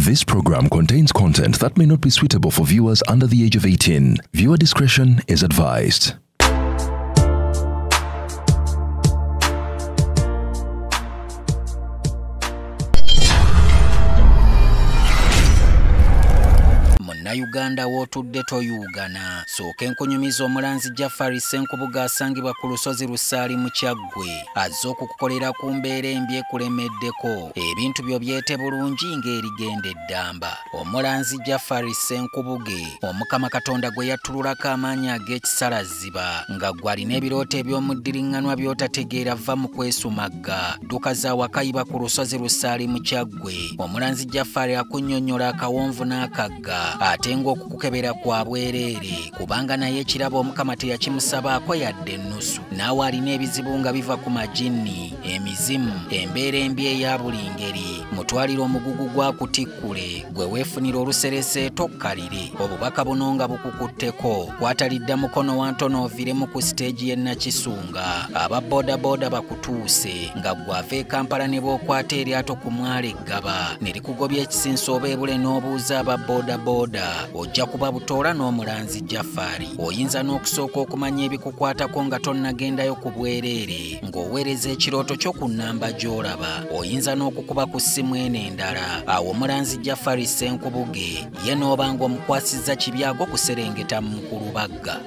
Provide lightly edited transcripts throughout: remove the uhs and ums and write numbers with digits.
This program contains content that may not be suitable for viewers under the age of 18. Viewer discretion is advised. Uganda wotudde toyugana sooka enkunyumiza omulanzi Jafari Ssenkubuge asangibwa ku lusozi Lusaali mu Kyaggwe azze okukukolera ku mbeera embi ekulemeddeko ebintu byo byete bulungi ng'erigenda eddamba. Omulanzi Jafari Ssenkubuge Omukama Katonda gwe yattululako amaanyi ag'ekisalaziba nga gw'alina ebirooto eby'omuddiriŋŋanwa by'otategeera va mu kwesumagga. Dduka za Wakayiba ku lusozi Lusaali mu Kyaggwe. Omulanzi Jafari akunnyonnyola akawonvu n'akagga ate ng'okukukebera kwa bwereere kubanga naye ekirabo Omukama teyakimusabaako yadde ennusu. Naawe alina ebizibu nga biva ku majinni, emizimu, embeera embi eya buli ngeri. Mutwalire omugugu gwa kutikkule gwe weefunira oluserese tokkalire. Obubaka buno nga bukukutteko kwatalidda mukono wa ntono oviremu ku siteegi y'e Nakisunga. Aba boodabooda bakutuuse nga gw'ava e Kampala ne bw'okwata eryato ku mwalo eggaba ne likugobya ekisinso oba ebule n'obuuza aba boodabooda ojja kuba butoola n'omulanzi Jafari. Oyinza n'okusooka okumanya ebikukwatako nga tonnagendayo ku bwereere ng'oweereza ekirooto kyo ku nnamba gy'olaba. Oyinza n'okukuba ku ssimu eno endala. Awo omulanzi Jafari Ssenkubuge ye n'oba ng'omukwasizza kibyago kuserengeta mu Nkulubagga.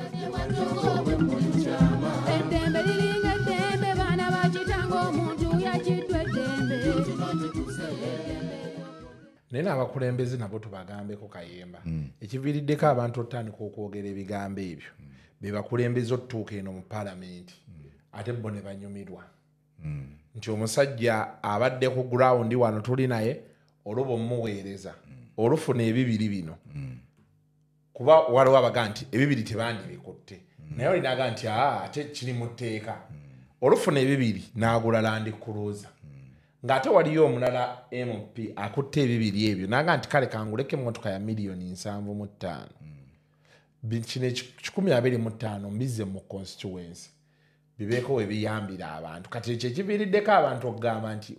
Naye abakulembeze nabo tubagambeko Kayemba. Ekiviiriddeko abantu otandika okwogera ebigambo ebyo be bakulembeze otutuuka eno mu paalamenti ate bo ne banyumirwa nti omusajja abadde ku ground wano tuli naye oluba omuweereza olufuna ebibiri bino kuba waliwo abaga nti ebibiri tebandibikutte naye olinaga nti ate kiri mu tteeka olufuna ebibiri n'agula Land Cruiser ng'ate waliyo omulala MP akutte ebibiri ebyo n'aga nti kale kanguleko emmotoka ya 75 million kino 125 mbizze mu constituency bibeeko we biyambira abantu. Kati ekyo ekiviiriddeko abantu okugamba nti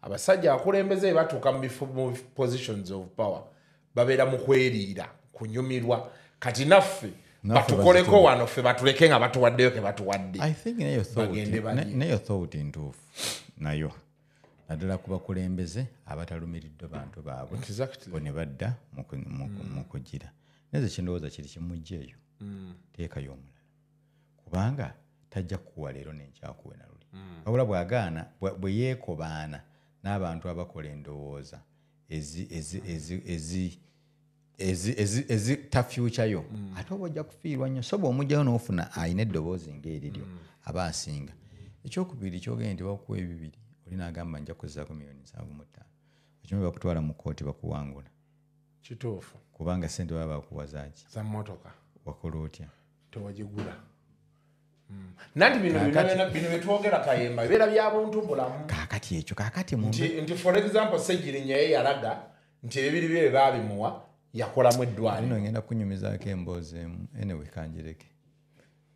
abasajja abakulembeze batuuka mu bifo mu positions of power babeera mu kweriira kunyumirwa. Kati naffe batukoleko wano ffe batuleke nga batuwaddeyo ke batuwadde. I think nayo thought ntuufu nayo naddala ku bakulembeze abatalumiriddwa bantu baabwe bo ne badda mu kugira. Naye kindowooza kiri kimugjeeyo teekayo omulala kubanga tajja kukuwa leero n'enkyakuwe na luli. Wabula bw'agaana bwe yeekobaana n'abantu abakola endowooza ezita future yo ate oba ojja kufiirwa nnyo. So bw'omugjayo n'ofuna alina eddoboozi ng'eriryo aba asinga. Ekyokubiri kyogenda nti bakuwa ebibiri oli n'agamba nja kuzaako 75 million. Okimanyi bakutwala mu kkooti bakuwangula. Kituufu. Kubanga ssente baba bakuwa zaaki? Za mmotoka. Wakola otya? Tewagigula. Nanti bino byetwogera Kayemba bibeera bya buntu bulamu. Kaakati ekyo kaakati nti for example Ssegirinya ye yalaga nti ebibiri bye baabimuwa yakolamu eddwaliro. Nno ngenda kunyumizaako emboozi emu anyway kanjireke.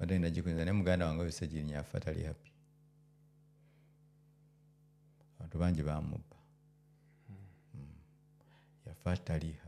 Badde ndagikunyumiza naye muganda wange oyo Ssegirinya afa tali happy. Abantu bangi bamubba. Yafa tali happy.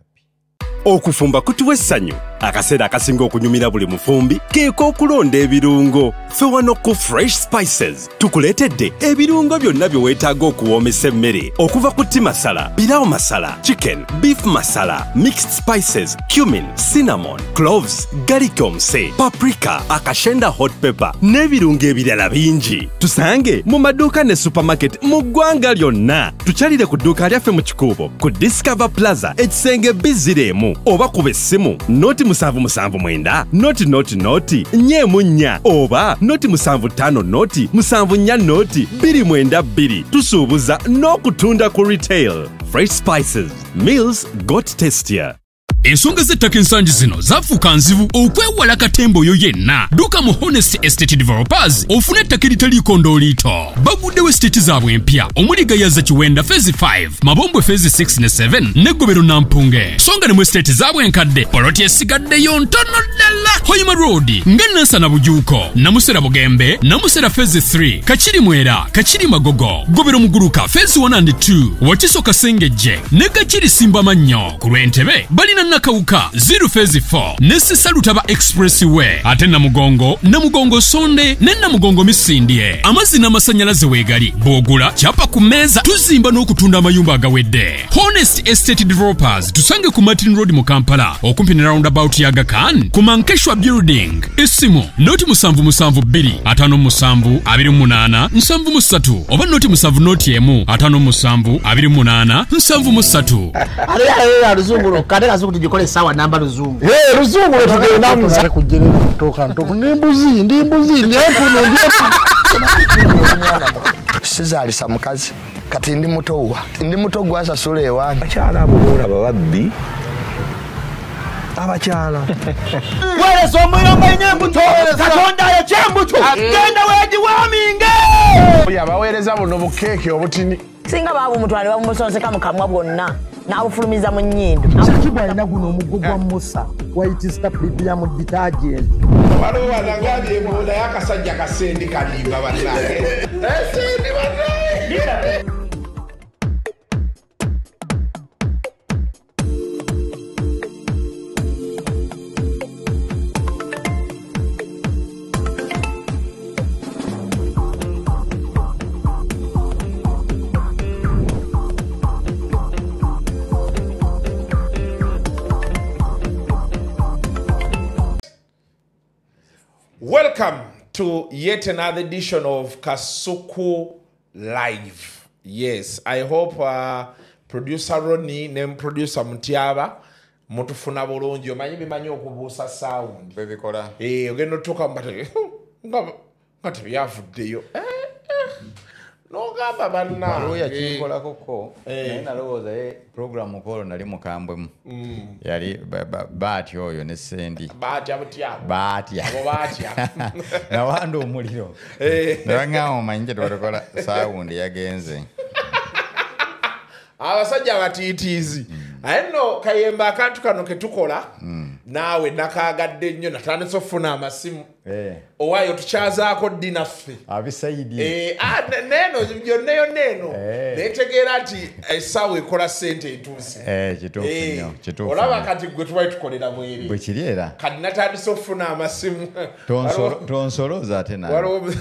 Okufumba kutuwa essanyu. Akaseera akasinga okunyumira buli mufumbi keeko okulonda ebirungo. Ffe wano ku Fresh Spices tukuleetedde ebirungo byonna bye weetaaga okuwoomesa emmere okuva ku tea masala, pilau masala, chicken, beef masala, mixed spices, cumin, cinnamon, cloves, garlic omuse, paprika, akashenda hot pepper n'ebirungo ebirala bingi. Tusange mu maduuka ne supermarket mu ggwanga lyonna. Tukyalire ku dduuka lyaffe mu Kikuubo ku Discover Plaza ekisenge B01 oba kuba essimu 077 9 0 0 4 oba 075 0 74 292. Tusuubuza n'okutunda ku retail. Fresh Spices, meals got tastier. Ensonga z'ettaka ensangi zino zafuuka nzibu okwewala katemba oyo yenna. Dduka mu Honest Estate Developers ofune ettaka eritaliiko ndooliito. Baguddewo estate zaabwe empya omuli Gayaza Kiwenda Phase 5, Mabombwe Phase 6 ne 7 ne Gobero Nampunge. So nga ne mu estate zaabwe enkadde poloti esigaddeyo ntono ddala. Hoima Road nga Nansana Bujuuko, Namusera Bugembe, Namusera Phase 3, Kakiri Mwera, Kakiri Magogo, Gobero Muguluka Phase 1 and 2, Wakiso Kasengejje ne Kakiri Simbamannyo. Ku lw'Entebbe balina Nakawuka 0 Phase 4 ne Sisa-Lutaba Expressway, ate Namugongo, Namugongo Sonde ne Namugongo Misindye. Amazzi n'amasannyalaze weegali, bw'ogula kyapa ku mmeeza, tuzimba n'okutunda amayumba agawedde. Honest Estate Developers tusange ku Martin Road mu Kampala okumpi ne roundabout ya Aga Khan ku Mankeshwa Building. Essimu 077 257 28 73 oba 070 1 57 28 73. Ale luzungu kate kazungu tujikole sawa namba luzungu. Eh, luzungu tugenda muzare kujerera kutoka ntoko ndimbuzi ndimbuzi ndempuno ndempuno. Sizalisa mukazi kati ndi muto wa ndi muto gwasasula ewange. Abakyala abo boolaba babbi abakyala weereza omuliro nga embuto Katonda ayokya embuto genda weegiwaaminge. Oyo abaweereza buno bukeeke obutini singa baabumutwale babumusonseka mu kamwa bwonna n'abufulumiza mu nnyindo. Shakibu alina guno omuggo gwa Musa White Star Premium detergent. Waliwo wanagambye embuuda y'akasajja kasendi kalimba bannange. Esendi bannange. Welcome to yet another edition of Kasuku Live. Yes, I hope producer Ronnie ne producer Mutiaba mutufuna bulungi. Omanyi bimanyi okubuusa sound. Bebikola. Ogenda otuuka mbate nga tebyavuddeyo. N'ogamba bannange. Waliwo yakinkolako ko naye nalowooza ye program kwolwo nali mukambwemu. Yali baatya oyo ne Sendi. Baatya butya. Baatya. Abo baatya. Nawanda omuliro. Ne baŋŋamba omanyi kye twatukola sound yagenze. Abasajja abatiitiizi. Aye nno Kayemba akantu kano ke tukola naawe nakaagadde nnyo natandise okufuna amasimu. Owaayo tukyazaako ddi naffe. Abisayidi. Neeno yonna yonna eno neetegeera nti essaawa ekola ssente entuuse. Kituufu nnyo, kituufu. Olaba kati gwe tubali tukolera bwereere. Bwe kiri era. Kati natandise okufuna amasimu. Tonsolooza ate naawe.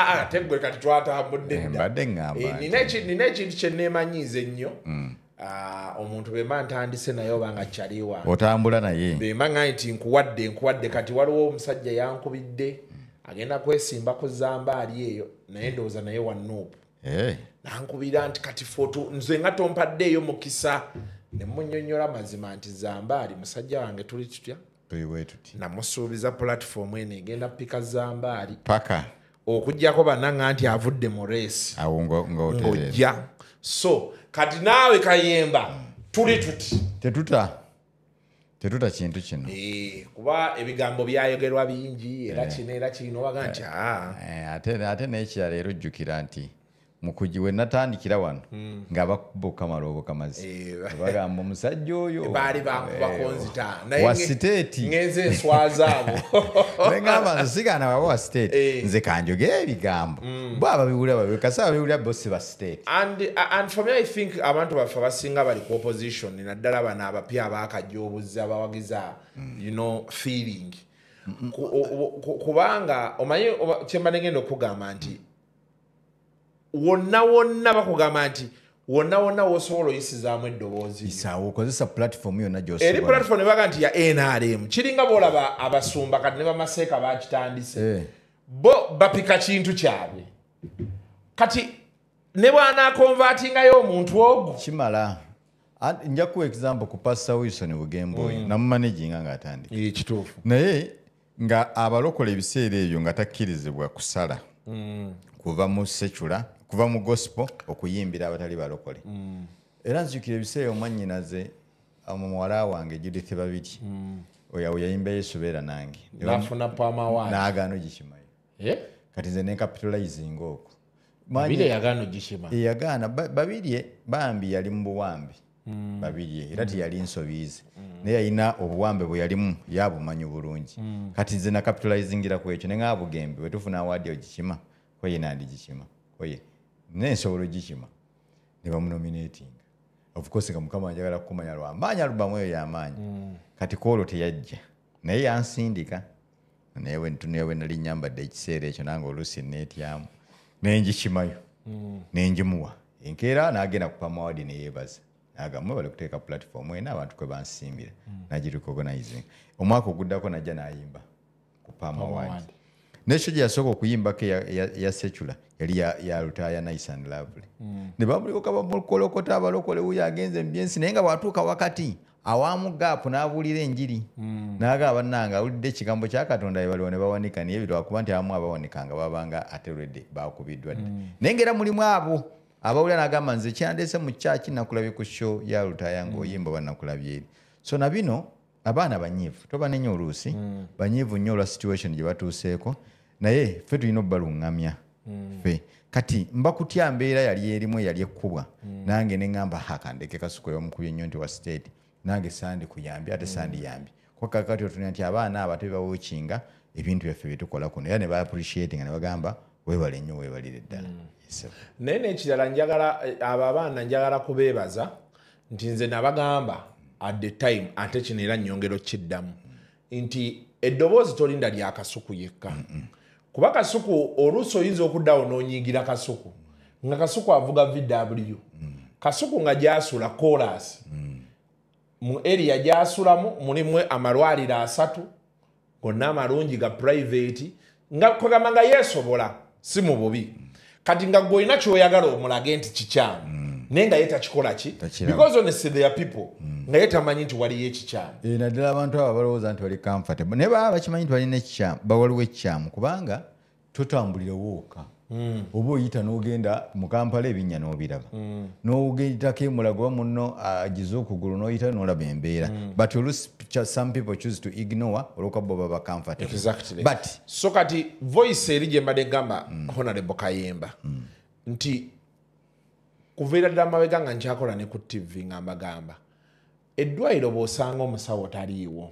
Ate gwe kati twatambudde dda. Mbadde ŋŋamba. Nina ekintu kye neemanyiiza ennyo. Omuntu bwemba ntandise naye obanga kyali wange. Otambula naye. Bwemba ŋŋambye nti nkuwadde kati waliwo omusajja yankubidde agenda kwesimba ku Zambaali eyo naye ndowooza naye wa Nuupu. Nankubira nti kati foto nze nga tompaddeeyo mukisa ne munnyonnyola mazima nti Zambaali musajja wange tuli tutya? Tuli bwe tuti. Namusuubiza platform eno egenda pika Zambaali. Paka. Okuggyako bannanga nti avudde mu reesi. Awo ng'otereera. Ng'ojja. So kati naawe Kayemba tuli tuti. Tetuta kintu kino. Kuba ebigambo byayogerwa bingi era kino era kino obaga nti ate n'ekirala era ojjukira nti mukugi we natandikira wano nga bakuba okamala obukamazi. Bagamba omusajja oyo. Baali bankubako nzita. Wa siteeti. Ngenze enswaza abo. Ne ngamba nze sigaana waba wa siteeti. Nze kanjogere ebigambo. Bo ababiwulira babiwulira kasita babiwulira bo si ba siteeti. And for me I think abantu baffe abasinga bali ku opposition naddala bano abapya abaakajja obuzzi abawagiza you know feeling. Kubanga omanyi kyemba negenda okugamba nti wonna wonna bakugamba nti wonna wonna w'osobola oyisizaamu eddoboozi. Isaawo okozesa platform yonna gy'osobola. Eri platform ebaga nti ya NRM. Kiringa bw'olaba abasumba kati ne bamaseeka bakitandise. Bo bapika kintu kyabwe. Kati ne bw'anaakonvatingayo omuntu ogwo. Kimala. Nja kuwa example ku Pastor Wilson Bugembe oyo. Namumanaginga ng'atandika. Kituufu. Naye nga abalokola ebiseera ebyo nga takkirizibwa kusala. Kuva mu secular, kuva mu gospel okuyimbira abatali balokole. Era nzijukira ebiseera omwannyinaze Omuwala wange Judith Babiri oyo yayimba Yesu beera nange nafuna PAM Award n'agaana ogikimayo. Kati nze ne capitalizing okwo. Babirye yagaana ogikima. Yagaana. Babirye bambi yali mu buwambe. Babirye era teyali nsobiize, naye yalina obuwambe bwe yalimu, yabumanyi bulungi. Kati nze na capitalizingira ku ekyo ne nga Bugembe bwe tufuna award ogikima, koye nandigikima, koye naye nsobola ogikima, ne bamunominatinga. Of course nga Mukama njagala kukumanya lwamaanyi, alubamu eyo y'amaanyi. Kati kwolwo teyajja, naye yansindika, naye we nali nyambadde ekiseera ekyo nange oluusi neetyamu, nengikimayo nengimuwa enkeera, n'agenda ku PAM Award neyeebaza, n'agamba bali kuteeka platform eno abantu kwe bansimbira, nagirecognizing. Omwaka oguddako najja n'ayimba ku PAM Award. Nekyo gye yasooka okuyimbako ya secular yali ya Lutaaya, Nice and Lovely, ne bamulyoka bamukolokota, abalokole wuyo agenze mu byensi. Naye nga bw'atuuka wakati awamu gap n'abuulira enjiri, n'agamba bannange awulidde ekigambo kya Katonda, baliwo ne bawanika, naye lwakuba nti abamu abawanikanga babanga ate already bakubiddwa dda. Naye ng'era mulimu abo abawulira, n'agamba nze kyandeese mu kyaki, nakulabye ku show ya Lutaaya ng'oyimba, oba nakulabye eri. So na bino abaana banyiivu, tobanenya, oluusi banyiivu nnyo olwa situation gye batuuseeko, naye ffe tulina obbaluŋŋamya ffe. Kati mba kutya mbeera yali erimu eyali ekkubwa, nange ne ŋŋamba hakandeke Kasuku ey'omukubye ennyo nti wa state, nange sandi kuyambye ate sandiyambye kuba kakati otunira nti abaana abo ate bawukinga ebintu byaffe byetukola kuno, era ne ba appreciatinga ne bagamba weebale nnyo, weebalire ddala. Yes, sir. Naye n'ekirala, njagala abo abaana njagala kubeebaza nti nze nabagamba at the time, ate kino era nnyongera okiddamu, nti eddoboozi tolinda lya Kasuku yekka, kuba Kasuku oluusi oyinza okuddawo n'onyiigira Kasuku, nga Kasuku avuga VW, Kasuku nga gyasula koolaasi, mu area gyasulamu mulimu amalwaliro 3 gonna amalungi ga private, nga kugamba nga yeesobola, si mu bubi. Kati nga gwe olina ky'oyagala omulage nti kikyamu, naye nga ye takikola ki, Takiraba. because honestly there are people nga ye tamanyi nti waliyo ekikyamu. Naddala abantu abo balowooza nti bali comfortable, naye baba bakimanyi nti balina ekikyamu, waliwo ekikyamu, kubanga totambulira wooka, oba oyita n'ogenda mu Kampala ebinnya n'obiraba, n'ogendako emulago oba munno agize okugulu n'oyita n'olaba embeera. But oluusi some people choose to ignore olwokuba bo baba comfortable. But so kati voice eri gye mbadde gamba Honorable Kayemba nti kuviira ddala mabega nga nkyakola ne ku TV, nga mbagamba eddwaliro bw'osanga omusawo taliiwo,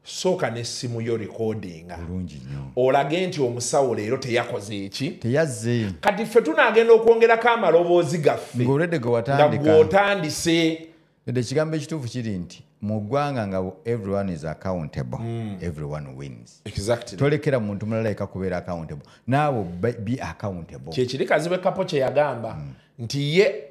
sooka n'essimu yo recordinga bulungi nnyo, olage nti omusawo leero teyakoze eki, teyazze. Kati ffe tunaagenda okwongerako amaloboozi gaffe ng'olwedde gwe nga watandika gw'otandise. Nedde ekigambo ekituufu kiri nti mu ggwanga nga everyone is accountable, everyone wins. Tolekera muntu mulala eka kubeera accountable, naawe be accountable. Kyekiri Kazibwe Kapo kye yagamba nti ye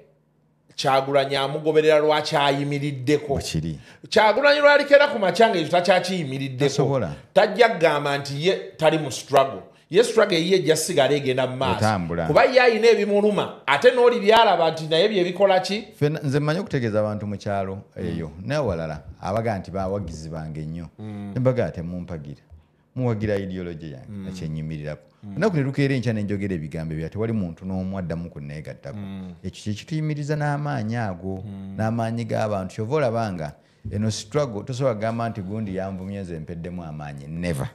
Kyagulanyi amugoberera lwakyayimiriddeko. Kiri Kyagulanyi lwalikera ku makya nga ekyo takyakiyimiriddeko, Tasobola. tajja kugamba nti ye tali mu struggle. Ye struggle eyiye ejja sigala egenda mu maaso, Etambula. kuba ye ayina ebimuluma, ate n'oli byalaba nti naye byebikola ki. Nze mmanyi okutegeeza abantu mu kyalo eyo n'ewalala abagaa nti bawagizi bange nnyo, nembagaa temumpagira, muwagira ideology yange nakyenyimirirako. Olunaku ne lukeera enkya nenjogera ebigambo ebya tewali muntu n'omu addamu kunneegattako. Ekyo kyekituyimiriza n'amaanyi ago, n'amaanyi g'abantu. Kyova olaba nga eno struggle tosobola kugamba nti gundi yanvumye nze mpeddemu amaanyi, never,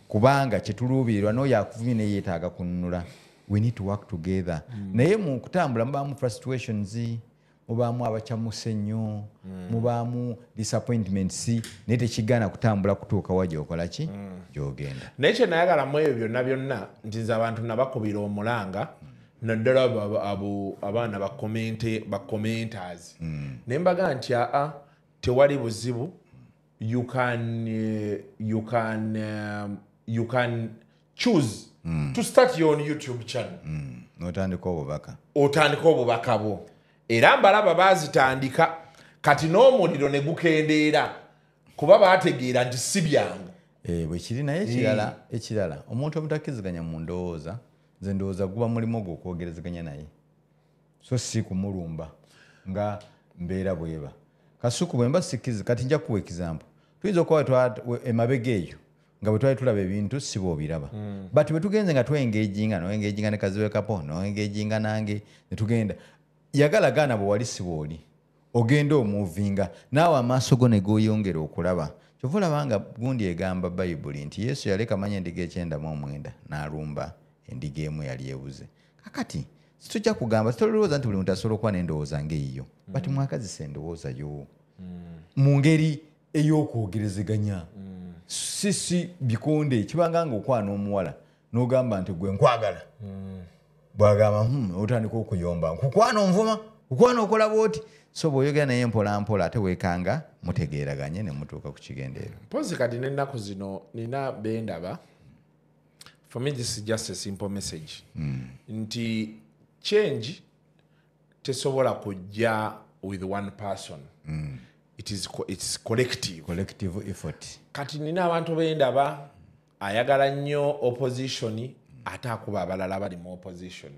kubanga kyetuluubirirwa n'oyo akuvumye naye yeetaaga kununula. We need to work together. Naye mu kutambula mubaamu frustrations, mubaamu abakyamuse ennyo, mubaamu disappointments, naye tekigaana kutambula kutuuka wa gyokola ki, gyogenda. Naye kye nayagala mu ebyo byonna byonna nti nze abantu nabakubira omulanga, naddala abo abaana ba commenters, ne mbaga nti aa, tewali buzibu, you can choose to start your own YouTube channel. N'otandika obubaka. Otandika obubaka bwo, era mbalaba baazitandika kati n'omuliro ne gukendeera kuba baategeera nti si byangu. Bwe kiri. Naye ekirala omuntu omutakkiriziganya mu ndowooza, nze ndowooza guba mulimu gwo okwogerezeganya naye, so si kumulumba nga mbeera bweba. Kasuku bwe mba sikkiriza, kati nja kuwa example, tuyinza okuba emabega eyo nga bwe twali tulaba ebintu si bw'obiraba, but bwe tugenze nga twengaginga, noengaginga ne Kazibwe Kapo, noengaginga nange, ne tugenda yagala gaana bwe wali si bw'oli. Ogenda omuvinga naawe amaaso go ne goyongera okulaba. Kyova olaba nga gundi egamba Bayibuli nti Yesu yaleka manya endiga 99 n'alumba endiga emu yali ebuze. Kakati situjja kugamba, situlowooza nti buli muntu asobola okuba n'endowooza ng'eyiyo, but mwakazisa endowooza yo mu ngeri ey'okwogerezeganya. Sisi bikonde kibanga nga okwana omuwala n'ogamba nti gwe nkwagala, bw'agamba otandika okuyomba, nkukwana onvuma, kukwana okola bw'oti. So bw'oyogera naye mpola mpola ate weekanga mutegeeraganye ne mutuuka ku kigendererwa. Mpozi kati n'ennaku zino nina bendaba, for me this is just a simple message, nti change tesobola kujja with one person. It's collective. Collective effort. Kati nina abantu bendaba ayagala nnyo opposition ate akuba abalala bali mu opposition.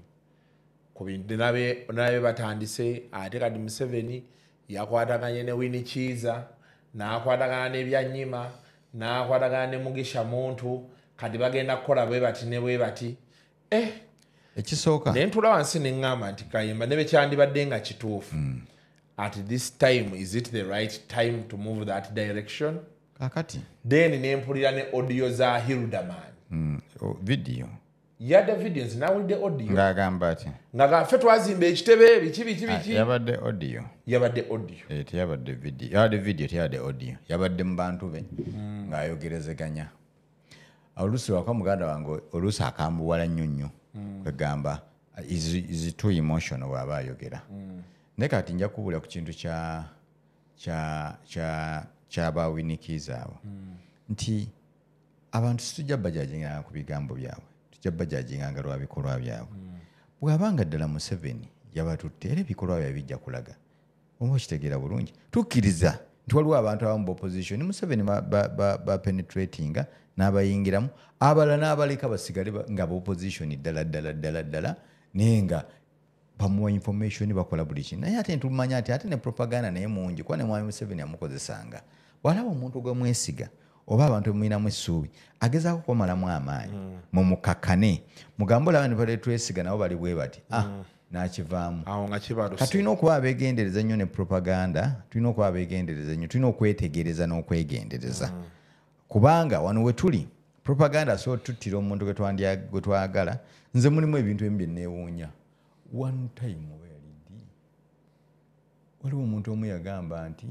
Ku bintu nabe batandise, ate kati Museveni yakwataganye ne Winnie Kiiza, n'akwatagana ne Byanyima, n'akwatagana ne Mugisha Muntu, kati bagenda kukola bwe bati ne bwe bati. Ekisooka ne ntula wansi ne ŋŋamba nti Kayemba ne bekyandibadde nga kituufu. At this time, is it the right time to move that direction? Kakati then ne mpulira ne audio za Hilderman. Video. Yadde videos nawulidde audio. Ng'agamba ati nga ffe twazimba ekitebe biki biki biki. Yabadde audio. Yabadde audio. Teyabadde video. Yabadde video teyabadde audio. Yabadde mu bantu be ng'ayogerezeganya. Oluusi waka muganda wange oluusi akambuwala nnyo nnyo. Kwegamba is too emotional bw'aba ayogera. Naye kati nja kubuulira ku kintu kya ba Winnie Kiiza abo. Nti abantu situjja bajajinganga ku bigambo byabwe. Tujja bajajinganga lwa bikolwa byabwe. Bw'abanga ddala Museveni yabatutte era ebikolwa byabwe bijja kulaga. Oba okitegeera bulungi. Tukkiriza nti waliwo abantu abamu mu opposition Museveni ba penetratinga n'abayingiramu, abalala n'abaleka basigale nga ba opposition ddala ddala ddala ddala, naye nga bamuwa information bakola buli kintu. Naye ate ntumanya nti ate ne propaganda naye mungi, kuba ne Mwami Museveni amukozesanga. Bw'alaba omuntu gwe mwesiga oba abantu bemulinamu essuubi agezaako kubamalamu amaanyi, mumukakkane, mugambe olaba ne bale twesiga nabo bali bwe bati, n'akivaamu. Kati tulina okuba abeegendereza ennyo ne propaganda, tulina okuba abeegendereza ennyo, tulina okwetegereza n'okwegendereza. Kubanga wano we tuli propaganda asobola otuttira omuntu gwe twagala. Nze mulimu ebintu ebimu bye neewuunya. One time oba yali ddi, waliwo omuntu omu yagamba nti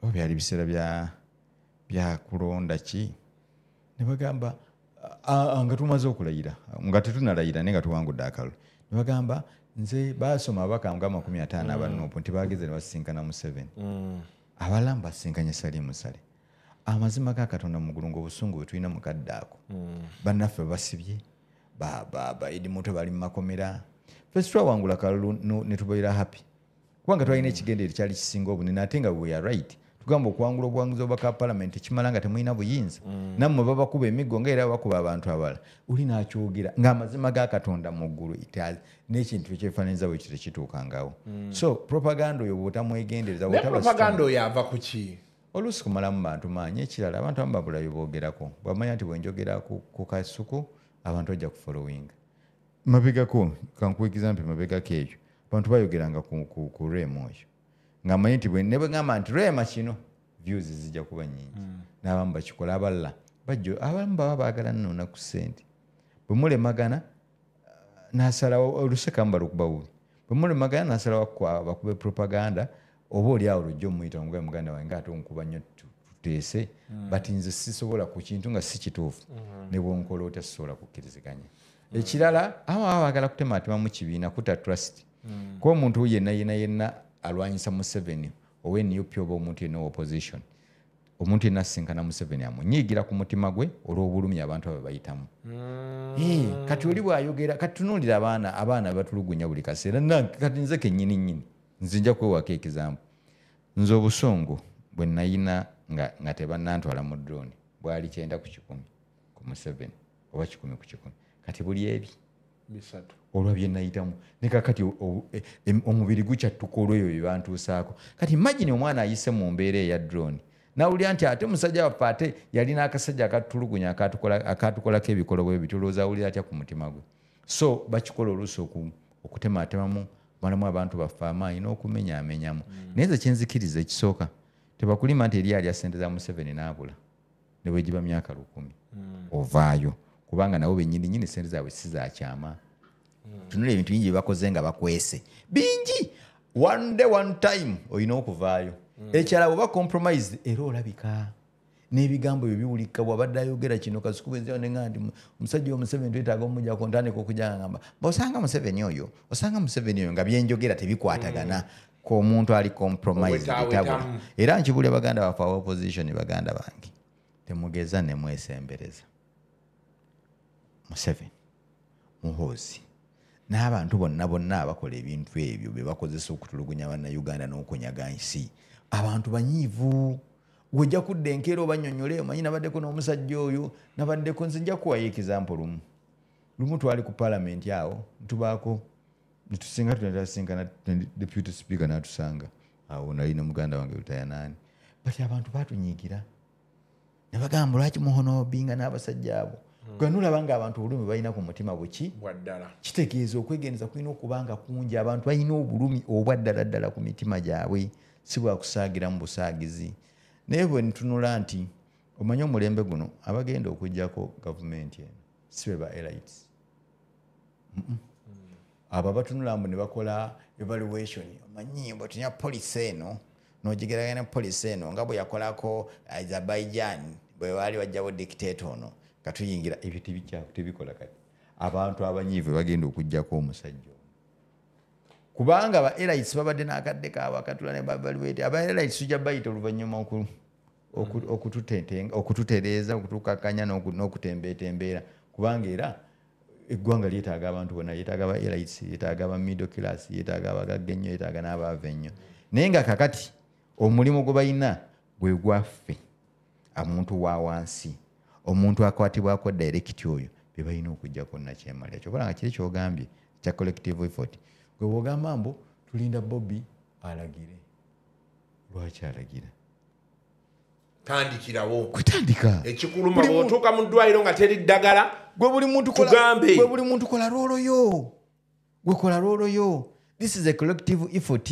oba byali biseera bya kulonda ki, ne bagamba nga tumaze okulayira, nga tetunalayira naye nga tuwangudde akalulu, ne bagamba nze baasoma ababaka nga 50 aba Nuupu nti bageze ne basisinkana Museveni, abalala mbasinkanye Salim Saleh. Amazima ga Katonda mu ggulu ng'obusungu bwe tulina mu kadde ako, bannaffe basibye, ba Idi Muto bali mu makomera. Ffe twawangula kalulu ne tubeera happy kubanga twalina ekigendererwa kyali kisinga obunene, ate nga we are right. Tugamba okuwangula obuwanguzi obubaka parliament kimala nga temulina buyinza, nammwe babakuba emiggo nga era bakuba abantu abalala. Oli n'akyogera ng'amazima ga Katonda mu ggulu n'ekintu ekyefaananyiriza bwe kityo tekituukangawo. So propaganda oyo bw'otamwegendereza, propaganda oyo ava ku ki? Oluusi kumalamu bantu maanyi. Ekirala abantu abamu babulayo boogerako, bw'amanya nti bwe njogera ku kasuku abantu bajja kufollowinga. Mabegako kankuwa example, mabegako ekyo abantu bayogeranga ku Rema oyo, ng'amanyi nti ne bwe ŋŋamba nti Rema kino views zijja kuba nnyingi, n'abamu bakikola, abalala bajjo, abamu baba baagala nno ku ssente. Bwe mulemagana n'asalawo oluseka mubalukuba bubi, bwe mulemagana n'asalawo bakube propaganda, oba oli awo lujja omuyita omugabe muganda wange ate onkuba nnyo tuteese, but nze sisobola ku kintu nga si kituufu, ne bw'onkola otya sisobola kukkiriziganya. Ekirala abamu baba baagala kutematema mu kibiina kutta trust, kuba omuntu yenna yenna yenna alwanyisa Museveni owa NUP oba omuntu yenna opposition, omuntu yenna asisinkana Museveni amunyiigira ku mutima gwe olw'obulumi abantu abo bayitamu. Kati oli bw'ayogera, kati tunuulira abaana batulugunya buli kaseera. Kati nze kennyini nnyini nze nja kwewaako example. Nze obusungu bwe nayina nga tebannantwala mu drone bwali 90 ku 100 ku Museveni oba 100 ku 100, kati buli ebi olwa bye nayitamu ne kakati omubiri gukyattuka olw'ebyo bye bantuusaako. Kati imagine omwana ayise mu mbeera eya drone nawulira nti ate musajja waffe ate yalina akasajja akatulugunya akatukolako ebikolwa bwe bityo, olowooza awulira atya ku mutima gwe? So bakikola oluusi okutematemamu Kumalamu abantu baffe amaanyi n'okumenyaamenyamu. Naye nze kyenzikiriza ekisooka, tebakulima nti eri alya ssente za Museveni n'abula ne bwe giba myaka 1000 ovaayo, kubanga nabo bennyini nnyini ssente zaabwe si za kyama. Tunula ebintu bingi bye bakoze nga bakwese bingi. One day, one time olina okuvaayo. Ekirala bw'oba compromise era olabika n'ebigambo ebyo biwulika. Bw'abadde ayogera kino Kasuku bwe nzira ne ŋŋamba nti omusajja Museveni twetaaga omuggyako, ntandika okujja ngamba osanga Museveni oyo, osanga Museveni oyo, nga byenjogera tebikwatagana. Ko omuntu ali compromise tabula. Era nkibulya baganda baffe aba opposition, baganda bange, temugeza ne mwesembereza Museveni, Muhoozi n'abantu bonna bonna abakola ebintu ebyo bye bakozesa okutulugunya Bannayuganda n'okunyaga nsi. Abantu banyiivu. Wejja kudda enkeera obannyonnyole, omanyi nabaddeko n'omusajja oyo, nabaddeko. Nze nja kuwayo example lumu. Lumu twali ku paalamenti awo, tubaako netusinga tunatasinkana deputy speaker n'atusanga awo, nali ne muganda wange Lutaya. But abantu batunyiigira ne bagamba lwaki muhonobinga n'abasajja abo. Gwe nolaba nga abantu obulumi balina ku mutima buki kitegeeza okwegendereza kulina okuba nga kungi. Abantu balina obulumi obwa ddala ddala ku mitima gyabwe, si bwakusaagira mu busaagizi. Naye bwe ntunula nti omanyi omulembe guno abagenda okuggyako gavumenti eno si be ba elites. Abo abatunula mbu ne bakola evaluation, omanyi bwetunya policy eno n'ogigeraganya ne policy eno nga bwe yakolako Azerbaijan bwe baali bajjawo dictator ono, katuyingira ebyo tebikola. Kati abantu abanyiivu bagenda okuggyako omusajja ono, kubanga ba elites babadde n'akadde kaabwe akatula ne baevaluate. Aba elites tujja bayita oluvannyuma okututereeza, okutukakkanya n'okutembeetembeera, kubanga era eggwanga lyetaaga abantu bonna. Lyetaaga ba elites, lyetaaga ba middle class, lyetaaga abagagga ennyo, lyetaaga n'abaava ennyo. Naye nga kakati omulimu gwe balina gwe gwaffe, omuntu wa wansi, omuntu akwatibwako direct, oyo bye balina okuggyako nakyemalira. Ky'okola nga kiri ky'ogambye kya collective effort, gwe bw'ogamba mbu tulinda Bobi alagire, lwaki alagira? Tandikirawo. Kutandika. Ekikuluma bw'otuuka mu ddwaliro nga teri ddagala, gwe buli muntu kola, tugambe. Gwe buli muntu kola role yo, gwe kola role yo. This is a collective effort.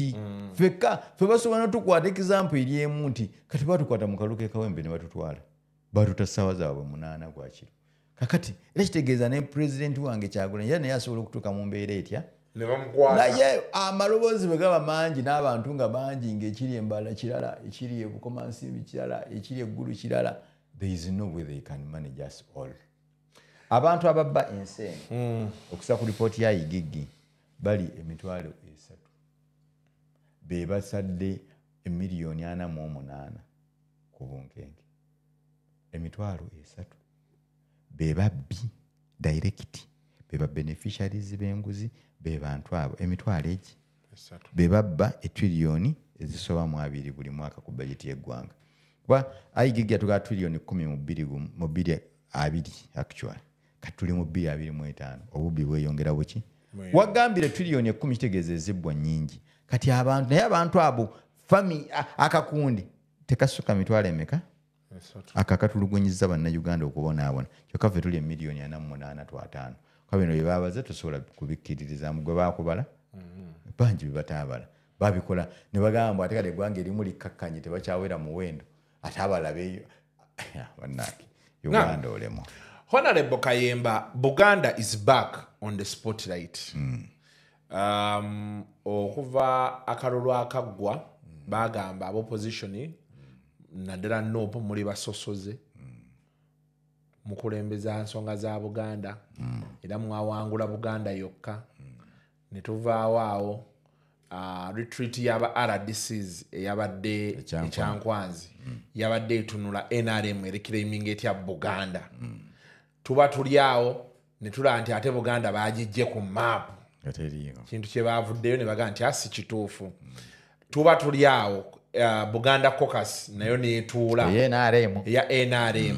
Ffekka ffe basobola notukwata. Example eri emu nti kati batukwata mu kalulu k'e Kawempe ne batutwala, batuta ssaawa zaabwe 8 gwakiro. Kakati era kitegeeza ne pulezidenti wange Kyagulanyi era naye asobola okutuuka mu mbeera etya ne bamukwata. Naye amaloboozi bwe gaba mangi n'abantu nga bangi, ng'ekiri embala kirala, ekiri ebukomansimbi kirala, ekiri eggulu kirala, there is no way they can manage us all. Abantu ababba ensi eno, okusa ku ripooti ya IGG, bali 300,000, be basadde emiliyoni 48 ku bunkenke. 300,000 be babbi direct, be ba beneficiaries b'enguzi, be bantu abo emitwalo egi be babba etriliyoni ezisoba mu 20 buli mwaka ku bajeti y'eggwanga. Kuba IGG yatugaa triliyoni 10 mu bbiri mu bbiri abiri, actually kati tuli mu 2025, obubbi bweyongera buki. Wagambire triliyoni 10 kitegeeza ezibbwa nnyingi. Kati abantu, naye abantu abo fami akakundi tekasukka mitwalo emeka akakatulugunyiza Bannayuganda okubonaabona, kyokka ffe tuli emiliyoni 48 twataano. Ka bino bye babaze tosobola kubikkiririzaamu. Gwe baakubala bangi bye bataabala babikola ne bagamba mbu ate kati eggwanga erimu likkakkanye, tebakyawera muwendo, ate abalala beeyo. Bannange, Uganda olemwa. Honorable Kayemba, Buganda is back on the spotlight. Okuva akalulu akaggwa, bagamba abopposition naddala NUP muli basosoze, mukulembeza nsonga za Buganda era mwawangula Buganda yokka. Ne tuvaawo awo, retreat y'aba RDCs eyabadde Ekyankwanzi yabadde etunula NRM ereclaiminga etya Buganda. Tuba tuli awo ne tulaba nti ate Buganda bagijje ku maapu, kintu kye bavuddeyo ne bagamba nti asi kituufu. Tuba tuli awo, Buganda Caucus nayo neetuula eya NRM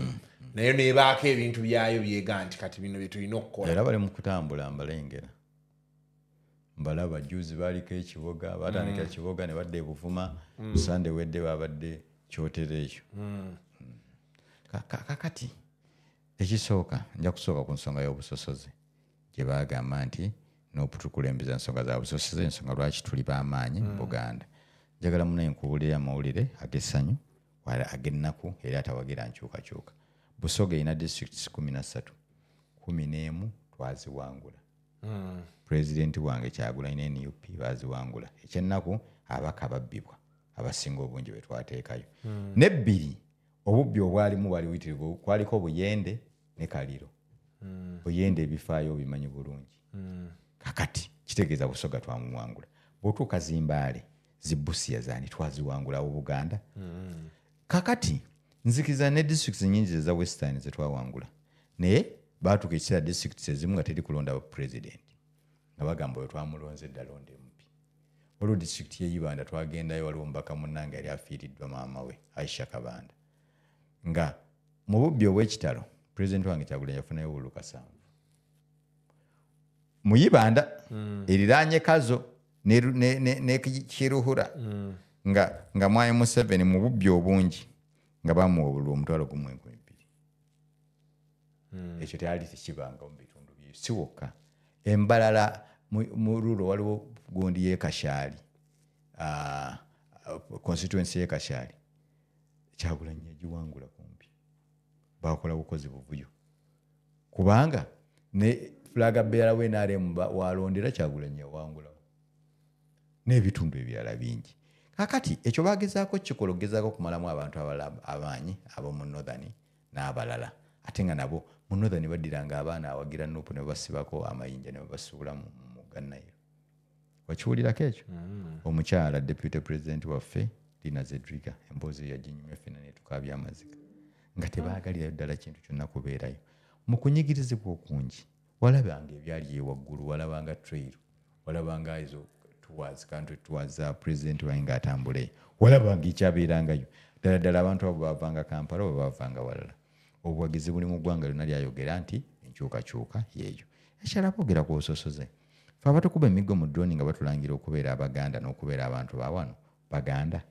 nayo nebaako ebintu byayo byega nti kati bino bye tulina okukola. Era bali mu kutambula, mbalengera, mbalaba. Juzi baaliko ekiboga, batandika Kiboga ne badda ebuvuma. Sande wedde babadde Kyotera ekyo. Kakati ekisooka, nja kusooka ku nsonga y'obusosoze gye bagamba nti N'okutukulembeza ensonga za busosoze, ensonga lwaki tuli b'amaanyi mu Buganda. Njagala munaye nkubuulire amawulire ag'essanyu wala ag'ennaku era atawagira nkyukakyuka. Busoga erina districts 13, 11 twaziwangula. Pulezidenti wange Kyagulanyi ne NUP baziwangula. Ekyennaku abaka babbibwa abasinga obungi be twateekayo. N'ebbiri obubbi obwalimu bwali buyitirivu, kwaliko Buyende ne Kaliro. Buyende ebifaayo obimanyi bulungi. Kakati kitegeeza Busoga twamuwangula. Bw'otuuka Zimbaale, Zibusiya zaani twaziwangula mu Buganda. Kakati nzikiriza ne districts nnyingi eza Western ze twawangula, naye baatuuka ekiseera districts ezimu nga teri kulonda president, nga bagamba oyo twamulonze dda, londa MP. Waliwo district y'e Ibanda twagendayo, waliwo omubaka munnange yali afiiriddwa maama we Aisha Kabanda, nga mu bubbi obw'ekitalo president wange Kyagulanyi yafunayo obululu 7 mu Ibanda eriraanye Kazo ne Kiruhura, nga Mwami Museveni mu bubbi obungi nga bamuwa obululu 1,200. Ekyo kyali tekibanga mu bitundu bye si wokka. Embalala mu rural waliwo gundi y'e Kashaali, constituency y'e Kashaali, Kyagulanyi yagiwangula kumpi, bakola bukozi buvuyo, kubanga ne flag bearer we NRM walondera Kyagulanyi yawangulawo n'ebitundu ebirala bingi. Kakati ekyo bagezaako kikola ogezaako okumalamu abantu abalala amaanyi ab'omu Northern n'abalala, ate nga nabo mu Northern baddiranga abaana awagira NUP ne babasibako amayinja ne babasuula mu mugga Nile. Wakiwulirako ekyo? Omukyala deputy president waffe Lina Zedriga emboozi eyo yaginyumya ffenna ne tukaabya amaziga, nga tebaagalirayo ddala kintu kyonna kubeerayo. Mu kunyigirizibwa okungi walabanga ebyali ewaggulu, walabanga trail, walabanga ezo tours, country tours za president wange ng'atambula eyo, walabanga ekyabeerangayo. Ddala ddala abantu abo baavanga Kampala oba baavanga walala. Obuwagizi buli mu ggwanga lyonna lyayogera nti enkyukakyuka yeeyo. Ekyala boogera ku busosoze. Ffe abatukuba emiggo mu drone nga batulangira okubeera Abaganda n'okubeera abantu ba wano Baganda,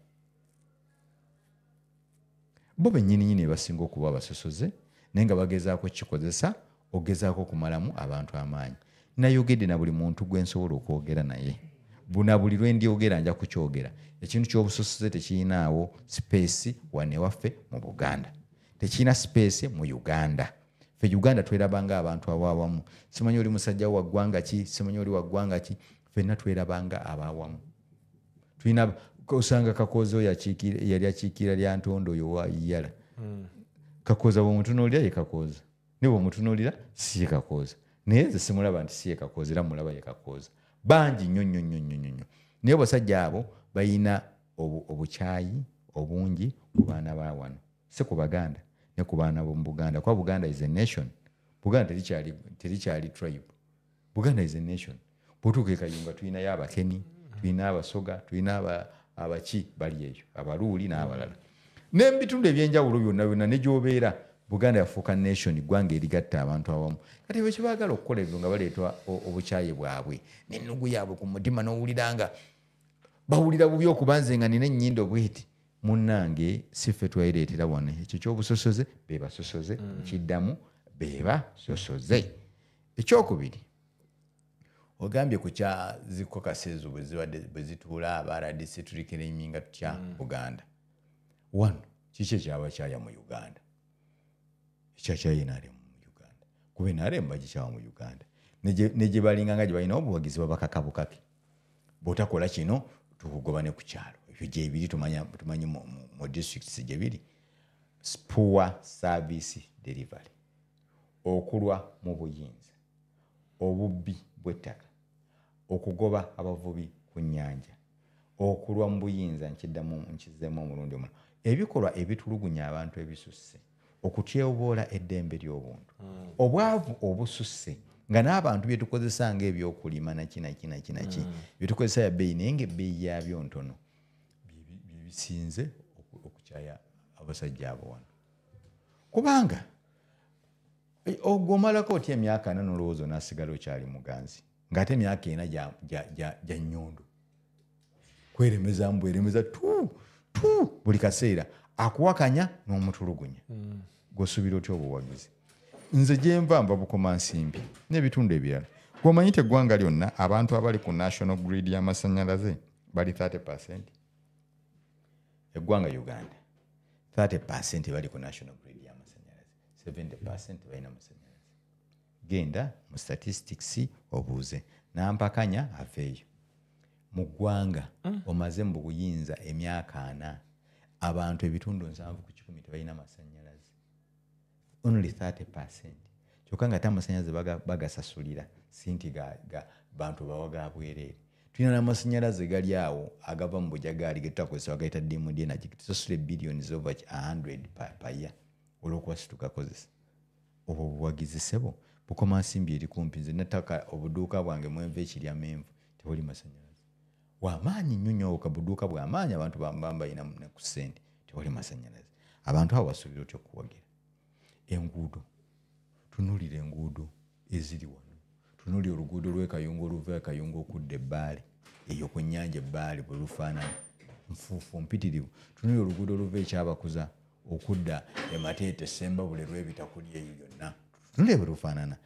bo bennyininyini basinga okuba abasosoze, naye nga bagezaako kikozesa ogezaako okumalamu abantu amaanyi. Nayogedde na buli muntu gwe nsobola okwogera naye, buna buli lwe ndyogera nja kukyogera. Ekintu ky'obusosoze tekirinaawo space wano ewaffe mu Buganda, tekirina space mu Uganda. Ffe Uganda twerabanga abantu abawamu. Simanyi oli musajja wa ggwanga ki, simanyi oli wa ggwanga ki, ffenna twerabanga abawamu. Tulina osanga Kakooza oyo yali akiikirira Lyantondo oyo wa Iyala. Kakooza bw'omutunuulira ye Kakooza, ne bw'omutunuulira si ye Kakooza, naye nze simulaba nti si ye Kakooza, era mulaba ye Kakooza. Bangi nnyo nnyo nnyo nnyo nnyo. Naye abasajja abo balina obukyayi obungi ku baana ba wano, si ku Baganda ne ku baana b'omu Buganda, kuba Buganda is a nation. Buganda terikyali tribe. Buganda is a nation. Bw'otuuka e Kayunga tulinayo Abakeni, tulina Abasoga, tulina abaki bali eyo, Abaluuli n'abalala, n'ebitundu ebyenjawulo byonna byonna ne gy'obeera. Buganda yafuuka nation, ggwanga erigatta abantu awamu. Kati bwe kibaagala okukola ebyo nga baleeta obukyayi bwabwe n'ennugu yaabwe ku mutima, n'owulira nga bawulira bubi okuba nze nga nina ennyindo bweti. Munnange si ffe twayireetera wano ekyo ky'obusosoze, be basosoze, nkiddamu be basosoze. Ekyokubiri, ogambye ku kya zikokasa ezo bwe zituula aba RDC tulikireminga tutya Buganda. Wano kiki ekyabakyaya mu Uganda? Ekyakyaya NRM mu Uganda, kuba NRM bagikyawa mu Uganda, ne gye balinganga gye balina obuwagizi babakaka bukake, bw'otakola kino tukugoba ne ku kyalo. Ebyo gyebiri tumanyi mu districts gye biri. Poor service delivery, okulwa mu buyinza, obubbi bw'ettaka, okugoba abavubi ku nnyanja, okulwa mu buyinza, nkiddamu nkizzeemu omulundi omulala, ebikolwa ebitulugunya abantu ebisusse, okutyoboola eddembe ly'obuntu, obwavu obususse, nga n'abantu bye tukozesa ng'ebyokulima naki naki naki naki bye tukozesa ya bbeeyi, naye ng'ebbeeyi yaabyo ntono, bye bisinze okukyaya abasajja abo wano. Kubanga ogwo omalako otya emyaka 4 n'olowooza onaasigala okyali muganzi, ng'ate emyaka 4 gya nnyondo, kweremeza mbweremeza tu tu buli kaseera, akuwakanya n'omutulugunya, gw'osuubira otya obuwagizi? Nze gye nva nva Bukomansimbi n'ebitundu ebirala, Gwomanyi nti eggwanga lyonna abantu abali ku national grid y'amasannyalaze bali 30%. Eggwanga Uganda 30% bali ku national grid y'amasannyalaze, 70% balina amasannyalaze. Genda mu statistics obuuze, nampakanya aveeyo. Mu ggwanga omaze mu buyinza emyaka 4, abantu ebitundu 70% tebalina masannyalaze. Only 30%. Kyokka nga ate amasannyalaze bagasasulira, si nti bantu bawa ga bwereere. Tulina n'amasannyalaze gali awo agava mu bujagaali ge tutakozesa, bagayita DMD energy, tusasula billions over 100 per year olw'okuba si tugakozesa. Obwo obuwagizi ssebo bukoma nsimbi eri kumpi. Nze nattaka obuduuka bwange mwenva ekirya menvu, tewali masannyalaze. Wamaanyi nnyo nnyo, kabuduuka bw'amaanyi, abantu bambayina ne ku ssente, tewali masannyalaze. Abantu abo basuubira otya okuwagira? Enguudo, tunuulira enguudo eziri wano. Tunuulira oluguudo lw'e Kayunga oluva e Kayunga okudda Ebbaale, eyo ku nnyanja Ebbaale bwe lufaanana, nfuufu mpitirivu. Tunuulira oluguudo oluva e Kyabakuza okudda e Mateete, Ssembabule, lw'ebitakuli eyo yonna, tunuulira bwe lufaanana.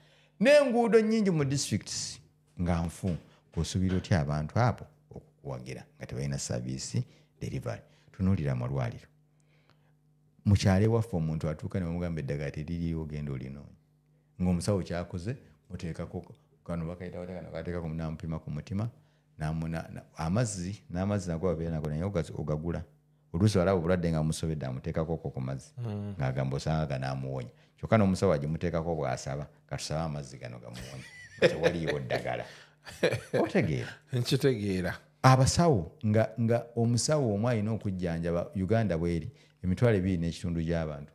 N'enguudo nnyingi mu districts nga nfu. Osuubira otya abantu abo okukuwagira nga tebalina service delivery? Tunuulira amalwaliro. Mu kyalo ewaffe omuntu atuuka ne bamugamba eddagala teririiwo, genda olinoonya. Ng'omusawo kyakoze muteekako kano bakayita batya kano kateekako, n'amupima ku mutima, amazzi n'amazzi nago babeera nago, naye ogagula. Oluusi walaba obulwadde nga bumusobedde, amuteekako okwo ku mazzi ng'agamba osanga ganaamuwonya. Kyokka n'omusawo agimuteekako bw'asaba, katusabe amazzi gano gamuwonye, nga tewaliiwo ddagala. Otegeera? Nkitegeera. Abasawo nga omusawo omu alina okujjanjaba Uganda bweri 2,500 gy'abantu.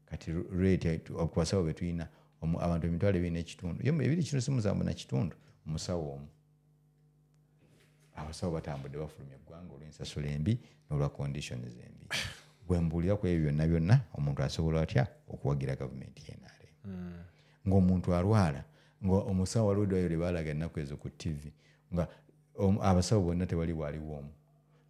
Kati rate ku basawo be tulina, abantu 2,500, ye 2.75 omusawo omu. Abasawo batambudde bafulumya eggwanga olw'ensasula embi n'olwa conditions embi. Bwe mbuulira ku ebyo byonna byonna, omuntu asobola atya okuwagira gavumenti y'NRM? Ng'omuntu alwala, ng'omusawo waliwo eddwaliro lye baalaga ennaku ezo ku TV, nga abasawo bonna tewali waaliwo omu.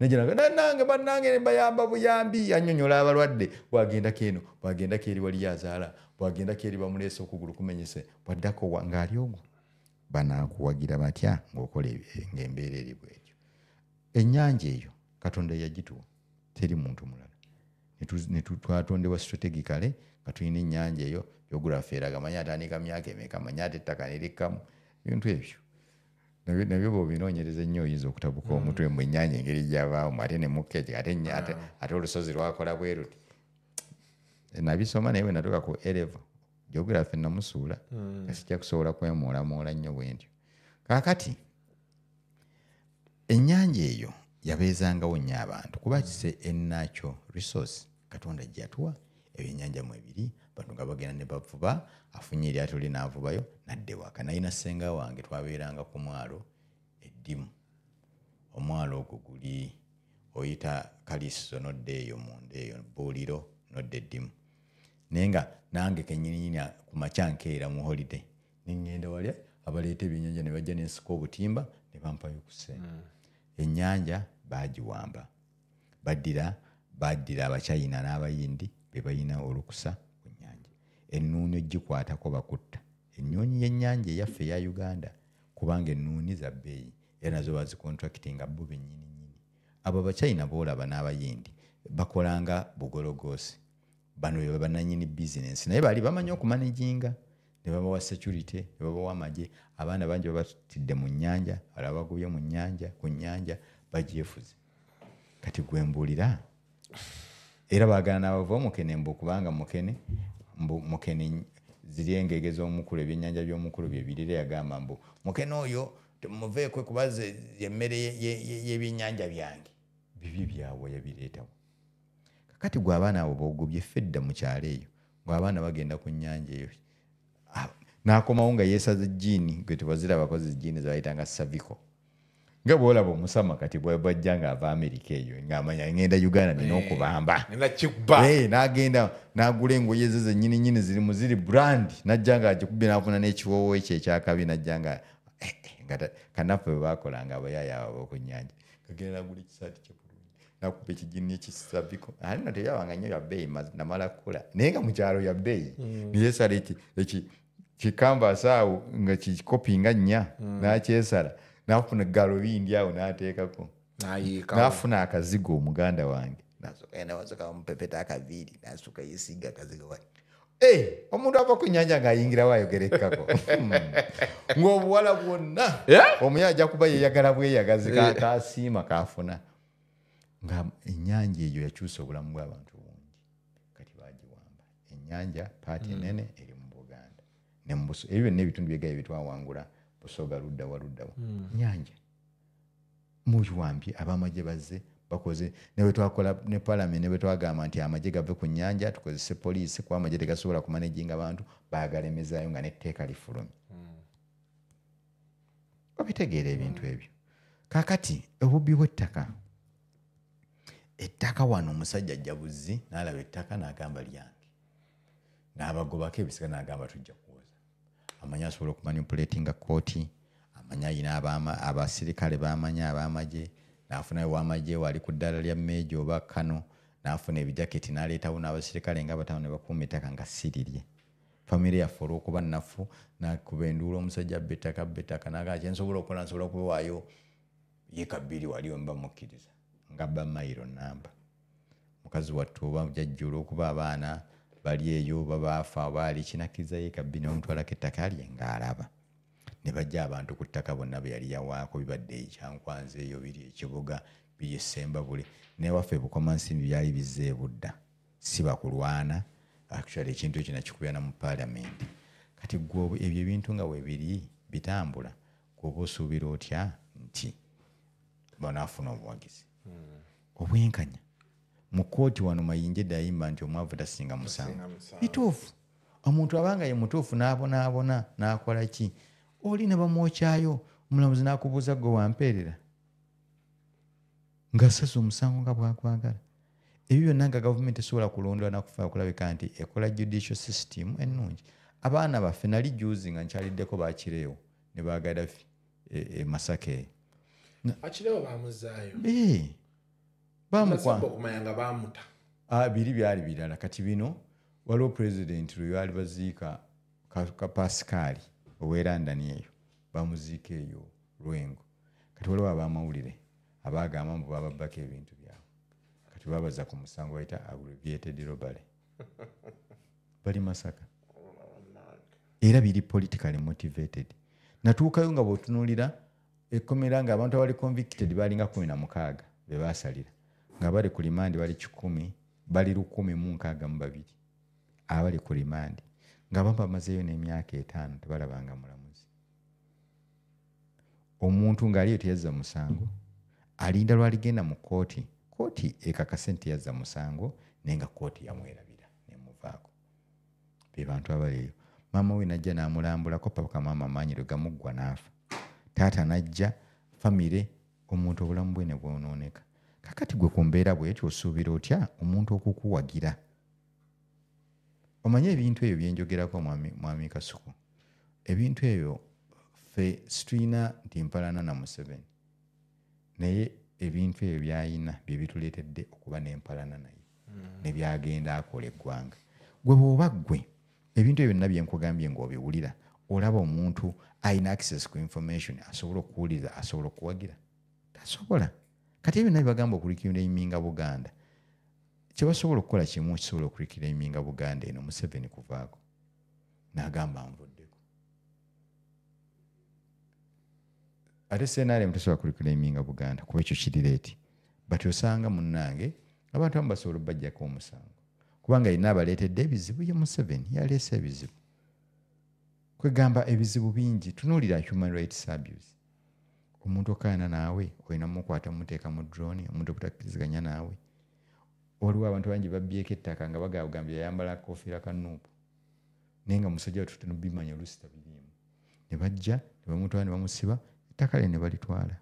Nange bannange bayamba buyambi, annyonnyola abalwadde, bw'agendako eno, bw'agendako eri waliyo azaala, bw'agendako eri bamuleese okugulu kumenyese, bw'addako ng'ali ogwo. Banaakuwagira batya ng'okola ng'embeera eri bw'etyo? Ennyanja eyo Katonda yagituwa, teri muntu mulala. Twatondebwa strategically nga tulina ennyanja eyo, geography eraga, manyi atandika myaka emeka, manyi ate ettaka ne likkamu, ebintu ebyo. Nabyo bw'obinoonyereza ennyo oyinza okutabuka omutwe mu ennyanja engeri gy'avaamu, ate ne mukka ekyo, ate olusozi lwakola bwe luti. Nabisoma naye bwe natuuka ku A level, geography namusuula, nga sijja kusobola kwemoolaamoola nnyo bwe ntyo. Kaakati ennyanja eyo yabeezangawo nnyo abantu, kuba kise enakyo resource Katonda gye yatuwa, ebyennyanja mu ebiri, abantu nga bagenda ne bavuba, afunye eryato lye n'avubayo n'adda ewaka. Nalina ssenga wange twabeeranga ku mwalo eddimu. Omwalo ogwo guli oyita Kaliisizo n'odda eyo munda eyo Bbuuliro n'odda eddimu. Naye nga nange kennyininyini ku makya nkeera mu holiday ne ŋŋenda wali abaleeta ebyennyanja ne bajja ne nsika obutimba ne bampayo ku ssente. Ennyanja baagiwamba, baddira Abachina n'Abayindi be balina olukusa ku nnyanja. Ennuuni ogikwatako bakutta. Ennyonyi y'ennyanja eyaffe eya Uganda, kubanga ennuuni za bbeeyi era nazo bazicontractinga bo bennyini nnyini. Abo Abachina b'olaba n'Abayindi bakolanga bugologoosi. Bano be bannannyini bizinensi, naye baali bamanyi okumanaginga, ne babawa security, ne babawa amagye. Abaana bangi babatidde mu nnyanja, abalala bagobye mu nnyanja, ku nnyanja bagyefuze. Kati gwe mbuulira, era baagala n'abava mukene mbu kubanga mukene, mbu mukene ziri engege z'omukulu, ebyennyanja by'omukulu bye birira. Yagamba mbu mukene oyo muveeko kuba emmere y'ebyennyanja byange. Bibi byawe yabireetawo. Kakati gwe abaana abo b'ogobye ffe edda mu kyalo eyo, ng'abaana bagenda ku nnyanja eyo, n'akomawo nga yeesaze jjiini, gwe tewazirabako zi jjiini ze bayitanga cervical. Nga bw'olaba omusama kati bw'ajja ng'ava Amerika eyo, ng'amanya ngenda Uganda nina okubamba. N'agenda n'agula engoye ze zennyini nnyini ziri mu ziri brand, n'ajja ng'agikubye n'afuna n'ekiwoowo ekyo ekyakabi, n'ajja nga kannaffe bwe baakolanga abayaaya abo ab'oku nnyanja. Kagenda n'agula ekisaati kye bulungi, n'akuba ekijini ekisaabiko. Ate nno tebyabanga nnyo bya bbeeyi, namala kkula. Naye nga mu kyalo bya bbeeyi. Ne yeesala eki Kikamba awo nga kikopi nga nnya n'akyesala n'afuna galubindi awo n'ateekako n'afuna akazigo omuganda wange nasooka mupepeta akaviiri n'asooka yesiiga akazigo wali. Omuntu ava ku nnyanja ng'ayingirawo ayogerekkako ng'obuwala bwonna omuye ajja kuba yeeyagala bweyagazi kasiima kafuna nga ennyanja eyo yakyusa obulamu bw'abantu bungi. Kati bagiwamba ennyanja paati enene eri mu Buganda ne mu Busoga, ebyo byonna ebitundu byegaye byetwawangula Busoga luddawa luddawa nnyanja mugiwambye. Abamagye bazze bakoze ne bwe twakola ne parliament ne bwe twagamba nti amagye gave ku nnyanja tukozese poliisi kuba amagye tegasobola kumanaginga abantu baagalemezaayo nga n'etteeka lifulumye. Obitegeera ebintu ebyo. Kaakati obubbi bw'ettaka, ettaka wano omusajja ajja buzzi n'alaba ettaka n'agamba lyange, n'abagobako ebisiga n'agamba tujja kuwoza. Amanyi asobola okumanipulatinga kkooti, amanyi ayina abasirikale b'amanyi ab'amagye, n'afunayo w'amagye wali ku ddala lya meeja oba kano, n'afuna ebijaketi n'aleetawo n'abasirikale nga bataano ne bakuuma ettaka nga sirirye. Famire yaffe olw'okuba nnafu n'akuba enduulu omusajja abba ettaka abba ettaka n'agamba kye nsobola okukola nsobola okuwaayo yiika 2 wali we mba mukkiriza ng'abba mayiro nnamba. Mukazi wattu oba jjajja olw'okuba abaana bali eyo oba baafa oba ali kinakkiriza yiika 2 ne bamutwalako ettaka lye ng'alaba. Ne bajja abantu ku ttaka bonna be yali yawaako bibadde ekyankwanzi eyo biri ekibuga biri essembabule newaffe Bukomansimbi byali bizze ebudda si bakulwana. Actually ekintu ekyo nakikubira na mu parliament. Kati gwe ebyo ebintu nga weebiri bitambula gwe osuubira otya nti banaafuna obuwagizi obwenkanya mu kkooti? Wano Mayinja edda yayimba nti omwavu tasinga musango. Bituufu, omuntu abanga ye mutuufu n'abonaabona n'akola ki oli ne bamwokyayo omulamuzi n'akubuuza gwe wampeerera ng'asasa omusango nga bw'akwagala. Ebyo byonna nga gavumenti esobola kulondola nakufa okulabika nti ekola judicial system ennungi. Abaana baffe nali juzi nga nkyaliddeko Bakireewo ne ba Gaddafi e Masaka eyo. Bakireewo bamuzaayo. Bamukwata nga bamuta. Biri byali birala. Kati bino waliwo pulezidenti lwe baali baziika ka Pascal ow'e London eyo bamuziika eyo Lwengo. Kati waliwo abamawulire abaagamba mbu bababbako ebintu byabwe. Kati babaza ku musango bayita aggravated robbery. Bali Masaka. Era biri politically motivated. Natuukayo nga bw'otunuulira ekkomera nga abantu abali convicted balinga 16 be baasalira nga bali ku limandi bali 100 bali 162 abali ku limandi nga abamu bamazeeyo n'emyaka 5 tebalabanga mulamuzi. Omuntu ng'aliyo teyazza musango alinda lwaligenda mu kkooti, kkooti ekakase nti yazza musango naye nga kkooti yamwerabira nemuvaako. Be bantu abali eyo. Maama we najja n'amulambulako paka maama amaanyi lwe gamuggwa n'afa. Taata najja famire omuntu obulamu bwe ne bwonooneka. Kakati gwe ku mbeera bw'etyo osuubira otya omuntu okukuwagira? Omanye ebintu ebyo bye njogerako mwami Kasuku. Ebintu ebyo ffe situlina nti mpalana na Museveni. Naye ebintu ebyo by'ayina bye bituleetedde okuba n'empalana naye ne byagenda akola eggwanga. Gwe bw'oba ggwe ebintu ebyo byonna bye nkugambye ng'obiwulira olaba omuntu ayina access ku information asobola okuwulira asobola okuwagira? Tasobola. Kati ebyo byonna bibagamba okureclaiminga Buganda. Kye basobola okukola kimu kisobola okureclaiminga Buganda eno Museveni kuvaako n'agamba nvuddeko. Ate CNRM tesobola kureclaiminga Buganda kuba ekyo kiri leeti. But osanga munnange abantu abamu basobola obbaggyako omusango kubanga yenna abaleetedde ebizibu ye Museveni yaleese ebizibu. Kwegamba ebizibu bingi. Tunuulira human rights abuse. Omuntu okaayana naawe olina mukwata muteeka mu drone, omuntu okutakkiriziganya naawe. Waliwo abantu bangi babbyeko ettaka nga bagambye yayambala akoofiira ka Nuupu naye nga musajja wattu tonobimanya oluusi tabiriimu. Ne bajja ne bamutwala ne bamusiba ettaka lye ne balitwala.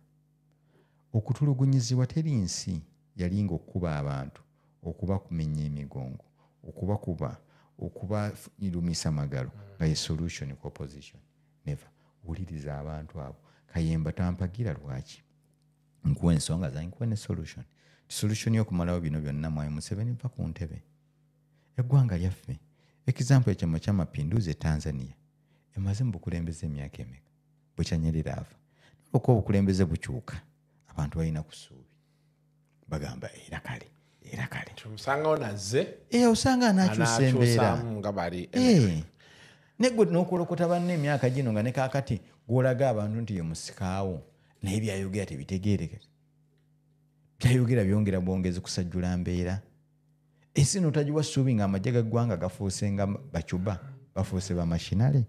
Okutulugunyizibwa teri nsi yalinga okukuba abantu, okubakumenya emigongo, okubakuba, okubalumisa amagalo nga ye solution ku opposition. Never. Wuliriza abantu abo. Kayemba tampagira lwaki? Nkuwa ensonga zange, nkuwa ne solution. Solution y'okumalawo bino byonna mwami Museveni nva ku ntebe. Eggwanga lyaffe. Example ekyama ky'amapinduzi e Tanzania. Emaze mu bukulembeze emyaka emeka bwekyanyerera ava. Okuba obukulembeze bukyuka, abantu balina kusuubi. Bagamba era kale, era kale. Omusanga onazze. Osanga anaakyusa embeera. Nga bali. Ne gwe n'okulokota banne emyaka gino nga ne kaakati gw'olaga abantu nti ye musikaawo, naye byayogera tebitegeereka. Byayogera byongera bwongezi kusajjula mbeera. Ensi eno tagiwa ssuubi ng'amagye g'eggwanga gafuuse nga bacuba, bafuuse bamashinale.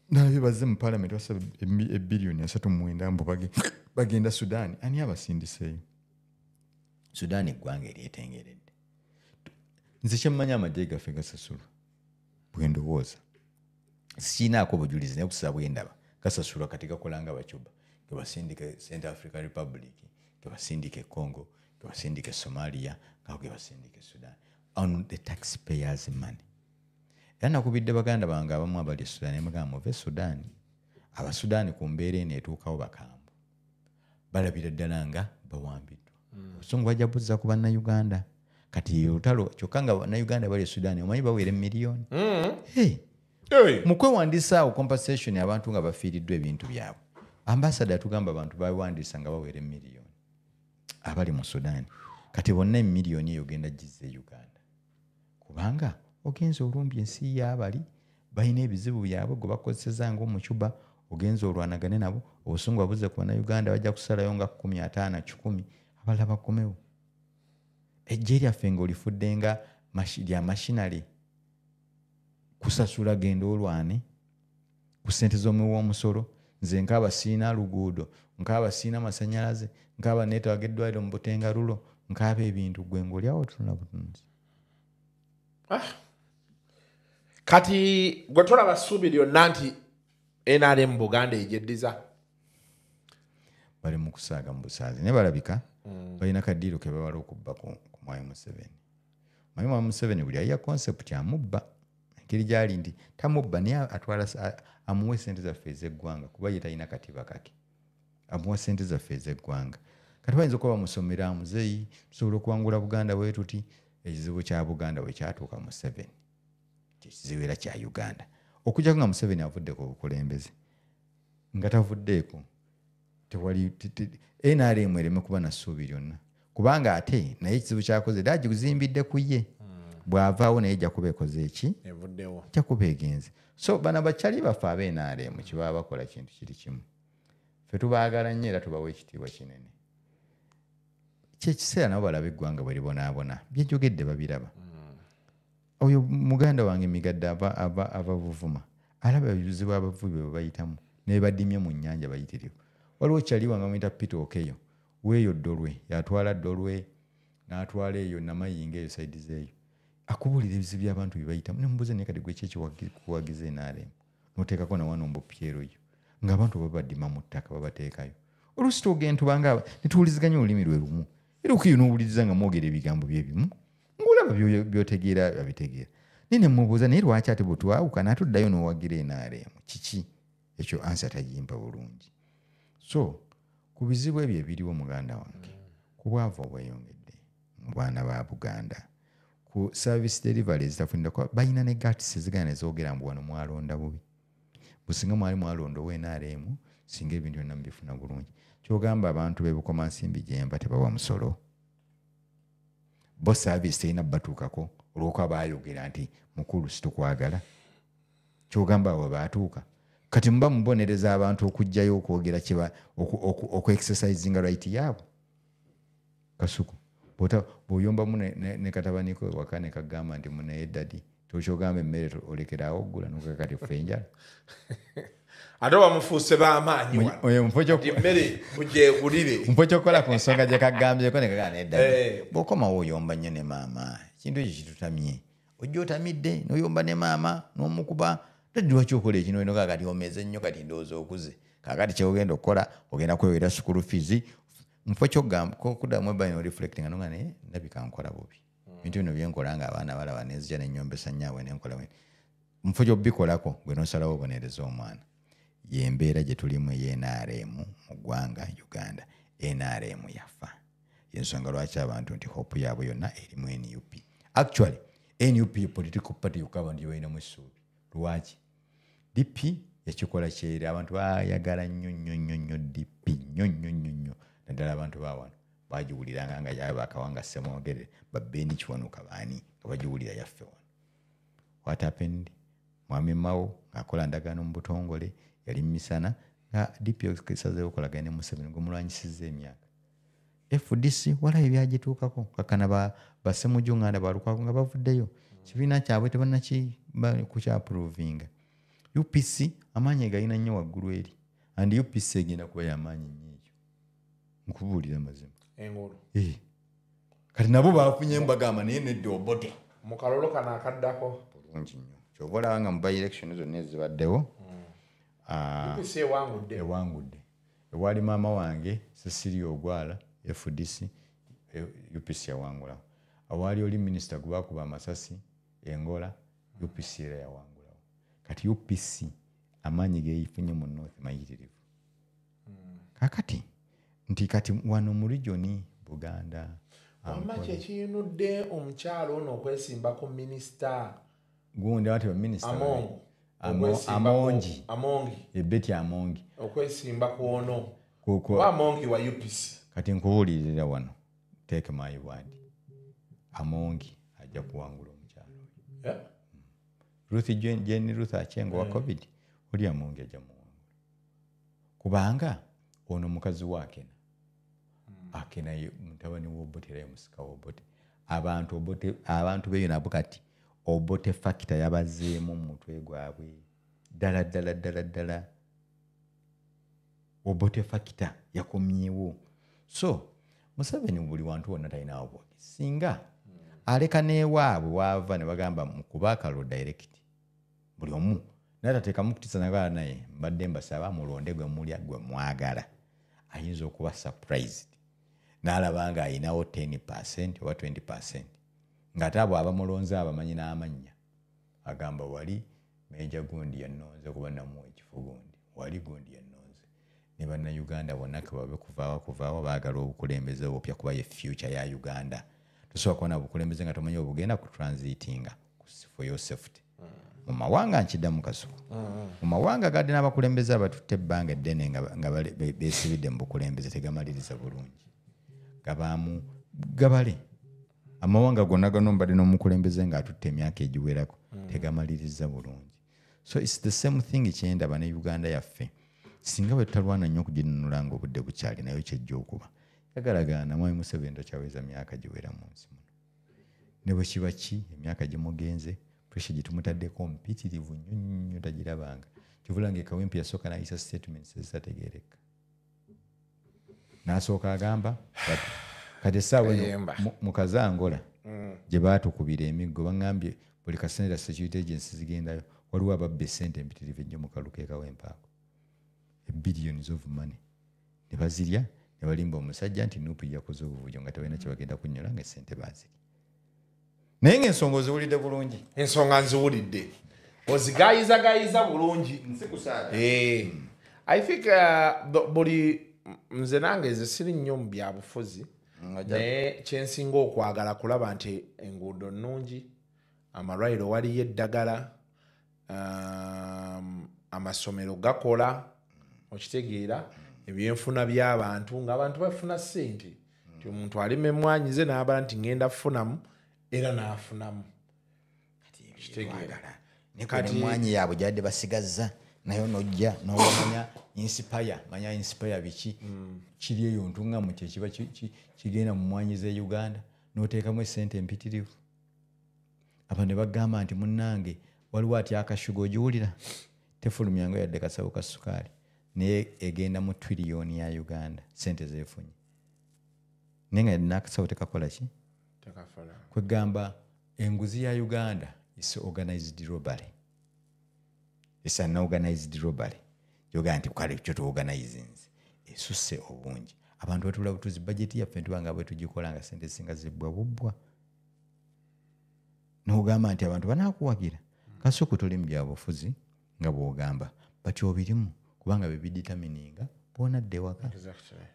Nalabye bazze mu paalamenti basaba ebbiliyoni 39 mbu bagenda Sudan. Ani abasindiseeyo? Sudan eggwanga eryetengeredde. Nze kye mmanyi amagye gaffe gasasulwa. Bwe ndowooza. Siinaako bujulizi naye okusinziira bwe ndaba gasasulwa kati gakola nga bacuba. Ge basindika Central African Republic, ge basindika e Congo, ge basindika e Somalia, nga ge basindika e Sudan. On the taxpayers' money. Era nakubidde baganda bange abamu abali e Sudan, ne mbagamba muve Sudan. Abasudaani ku mbeera eno etuukawo bakambwe. Balabira ddala nga bawambiddwa. Obusungu bajja buzza ku bannayuganda. Kati olutalo kyokka nga bannayuganda bali e Sudan omanyi bawera emiliyoni. Mu kwewandiisa awo compensation abantu nga bafiiriddwa ebintu byabwe. Ambassador atugamba abantu bawandiisa nga bawera emiliyoni abali mu Sudan. Kati bonna emiliyoni eyo ogenda gizza e Uganda. Kubanga ogenze olumbye ensi y'abali balina ebizibu byabwe gwe bakozeseza ng'omucuba, ogenze olwanagane nabo, obusungu babuze ku bannayuganda bajja kusalayo nga 15 100 abalala bakomewo. Eggye lyaffe ng'olifudde nga lya mashinale kusasula genda olwane ku ssente z'omuwi w'omusolo. Nze nkaaba siina luguudo, nkaaba siina masannyalaze, nkaaba neetaaga eddwaliro mu Butengalulo, nkaaba ebintu gwe ng'olyawo otunula butunuzi. Kati gwe tolaba ssuubi lyonna nti NRM Buganda egyeddiza? Bali mu kusaaga mu busaazi naye balabika balina kaddiiro ke babala okubba ku Mwami Museveni. Manyi Mwami Museveni buli ayiya concept amubba. Engeri gy'ali nti tamubba naye atwala amuwa ssente zaffe ez'eggwanga kuba ye talina katiba kake. Amuwa ssente zaffe ez'eggwanga. Kati bayinza okuba bamusomera muzeeyi tusobola okuwangula Buganda bwe tuti. Ekizibu kya Buganda bwe kyatuuka Museveni kyekizibu era kya Uganda. Okuggyako nga Museveni avudde ku bukulembeze, nga tavuddeeko tewali NRM ereme kuba na ssuubi lyonna, kubanga ate naye ekizibu kyakoze era agizimbidde ku ye. Bw'avaawo naye ejja kuba ekoze eki? Evuddewo. Ejja kuba egenze. So bano bakyali baffe aba NRM kye baba bakola kintu kiri kimu. Ffe tubaagala nnyo era tubawa ekitiibwa kinene. Kyekiseera nabo balabe eggwanga bwe libonaabona. Bye njogedde babiraba. Oyo muganda wange Migadde ava Buvuma alaba ebizibu abavubi bwe bayitamu ne badimye mu nnyanja bayitirivu. Waliwo kyali wange bamuyita Peter Okeyo weeyo Ddolwe, yatwala Ddolwe n'atwala eyo Namayinga eyo sayidi zeeyo. Akubuulira ebizibu by'abantu bye bayitamu ne mubuuza naye kati gwe ki ekikuwagiza NRM n'oteekako na wano mbu Piero yo ng'abantu babadima mu ttaka babateekayo. Oluusi tugenda tubanga ne tuwuliziganya olulimi lwe lumu era okuyo n'owuliriza nga mwogera ebigambo bye bimu ng'olaba by'otegeera babitegeera. Naye ne mubuuza naye lwaki ate bwe twawukana atuddayo n'owagira NRM kiki ekyo ansa tagimpa bulungi. So ku bizibu ebyo ebiriwo muganda wange, ku bwavu obweyongedde mu baana ba Buganda, ku service delivery ezitafunira, balina ne guts ezigana ne zoogera mbu wano mwalonda bubi. Businga mwali mwalonda owa NRM singa ebintu byonna mubifuna bulungi. Ky'ogamba abantu b'e Bukomansimbi gye mba tebawa musolo. Bo service terina batuukako olw'okuba baayogera nti mukulu situkwagala. Ky'ogamba abo baatuuka. Kati muba mubonereza abantu okuggyayo okwogera oku-exercisinga right yaabwe. Kasuku bw'oyombamu ne katabaniko ewaka ne kagamba nti munaye daddy tokyogamba emmere olekeraawo oggula n'okakati ffe enjala. Ate bamufuuse b'amaanyi wano. Emmere mugyegulire. Mufo ky'okukola ku nsonga gye kagambyeko ne kagamba naye daddy bw'okomawo oyomba nnyo ne maama ekintu ekyo kitutamye. Ojja otamidde n'oyomba ne maama n'omukuba daddy lwaki okola ekino eno kaakati omeze nnyo kati ndowooza okuze. Kaakati ky'ogenda okukola ogenda kwewera school fees. Mufo ky'okugamba okuddamu ebbali n'oreflectinga n'ogamba naye ndabika nkola bubi. Ebintu bino bye nkola ng'abaana balaba ne nzija ne nnyombesa nnyaabwe ne nkola bwe. Mufo ky'obikolako gwe n'osalawo obonereze omwana. Y'embeera gye tulimu ey'NRM mu ggwanga Uganda. NRM yafa. Y'ensonga lwaki abantu nti hope yaabwe yonna erimu NUP. Actually NUP political party yokka abantu gye balinamu essuubi. Lwaki? DP yakikola kyere, abantu bayagala nnyo nnyo nnyo nnyo DP nnyo nnyo nnyo nnyo, naddala abantu ba wano bagiwuliranga nga yaba akawanga Ssemwogerere, babeni Kiwanuka baani nga bagiwulira yaffe wano. What happened? Mwami Mao ng'akola ndagaano mu butongole, yali misana nga DP esazeewo okolagana ne Museveni gw'omulwanyisizza emyaka. FDC walayo byagituukako, kakana Basemujju Nganda Balukwago nga bavuddeyo, kibiina kyabwe tebannaki kukyaprovinga. UPC amaanyi galina nnyo waggulu eri, and UPC egenda kuba yamaanyi nnyo ekyo, nkubuulira mazima. Engulu Kati nabo bafunye mbagamba naye nedda Obote mu kalolo kano akaddako bulungi nnyo. Kyova olaba nga mu by election zonna ezibaddewo, UPC ewangudde. Ewangudde. Ewali maama wange Cecilia Ogwala, FDC, UPC yawangulawo. Awaali oli minisita gwe bakuba amasasi Engola, UPC era yawangulawo. Kati UPC amaanyi geeyifunye mu North mayitirivu. Kakati nti kati wano mu region Buganda, Wamma kyekiyinudde omukyalo ono okwesimba ku minisita gundi ati baminisita Amongo, Amongi, Amongi, Betty Amongi okwesimba ku ono wa Amongi wa UPC. Kati nkubuulirira wano, take my word, Amongi ajja kuwangula omukyalo oyo. Ruth Jane Ruth Aceng wa COVID, oli Amongi ajja muwangula, kubanga ono mukazi wa Akena. Akena ye mutabani wa Obote era ye musika wa Obote. Abantu Obote, abantu beeyo nabo kati Obote factor yabazeemu mu mutwe gwabwe ddala ddala ddala ddala. Obote factor yakomyewo. So Museveni buli wantu wonna talinawo buwagizi, singa aleka n'ewaabwe waava ne bagamba mukuba akalulu direct buli omu, naye tateekamu kutiisa nagala naye mbadde mbasaba mulonde gwe mulya gwe mwagala, ayinza okuba surprised n'alaba nga ayinawo 10% oba 20%, ng'ate abo abamulonze abamanyi n'amannya, agamba wali meja gundi yannonze kuba namuwa ekifo gundi, wali gundi yannonze. Ne bannayuganda bonna ke babe kuvaawa kuvaawa baagala obukulembeze obupya kuba ye future ya Uganda. Tosobola kuba na bukulembeze nga tomanyi obugenda ku transitinga for your safety. Mu mawanga nkiddamu Kasuku, mu mawanga gadde n'abakulembeze abatutte ebbanga eddene nga beesibidde mu bukulembeze tegamaliriza bulungi, gabaamu gabale amawanga gonna gano mbadde n'omukulembeze ng'atutte emyaka egiwerako tegamaliriza bulungi. So it's the same thing kyendaba ne Uganda yaffe, singa bwe tutalwana nnyo okuginunula nga obudde bukyali, nayo kyejja okuba yagalagaana. Mwami Museveni tokyaweza myaka giwera mu nsi muno, ne bwe kiba ki emyaka gimugenze, pressure gye tumutaddeko mpitirivu nnyo nnyo tagirabanga. Kyovula nga Kawempe yasooka n'ayisa statements ezitategeereka, n'asooka agamba kati essaawa eno mu Kazangola gye baatukubira emiggo, baŋŋambye buli kaseera security agency zigendayo, waliwo ababba essente empitirivu ennyo mu kalulu k'e Kawempe ako, billions of money, ne bazirya ne balimba omusajja nti NUP yakoze obuvuyo nga tebalina kye bagenda kunyola nga essente baazirya. Naye ng'ensonga oziwulidde bulungi. Ensonga nziwulidde, ozigayizagayiza bulungi. I think buli nze nange nze siri nnyo mu byabufuzi, naye kyensinga okwagala kulaba nti enguudo nnungi, amalwaliro waliyo eddagala, amasomero gakola, okitegeera, ebyenfuna by'abantu ng'abantu bafuna ssente, nti omuntu alima emmwanyi ze n'abala nti ngenda kufunamu era n'afunamu. Kitegeera kati emmwanyi yaabwe gyadde basigazza nayo nojja n'omanya inspire, manya inspire biki kiri eyo ntungamu kyekiba kigenda mu mmwanyi z'e Uganda n'oteekamu essente empitirivu. Abantu ne bagamba nti munnange waliwo ati akashuga ogiwulira tefulumyango yadde kasawo ka sukaali, naye egenda mu triliyoni ya Uganda sente zeefunye, naye nga n'akasawo tekakola ki, kwegamba enguzi ya Uganda is organized robbery, it's an organized robbery. Yoga nti kale kyo tuorganizinze esusse obungi, abantu batula butuzi budget yaffe ntubanga bwe tugikola nga sente singa zibbwa bubbwa, n'ogamba nti abantu banaakuwagira. Kasuku tuli mu byabufuzi nga bw'ogamba but obirimu kubanga bye bidetermininga bw'onadda ewaka.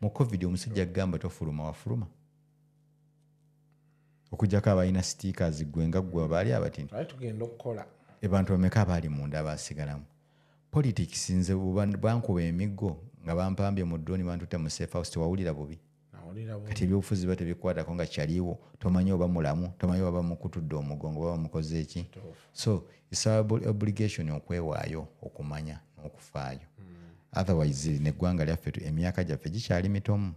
Mu COVID omusajja agamba tofuluma, wafuluma okuggyako abalina stickers gwe nga ggwe abaali abatini tugenda okukola abantu bameka abaali munda abaasigalamu. Politics nze bankuba emiggo nga bampambye mu drone bantutte mu safe house, tewawulira bubi. Kati ebyobufuzi biba tebikwatako nga kyaliwo, tomanyi oba mulamu, tomanyi oba bamukutudde omugongo, baba mukoze ki. So it's our obligation okwewaayo okumanya n'okufaayo. Otherwise neggwanga lyaffe emyaka gyaffe gikyali mitomu.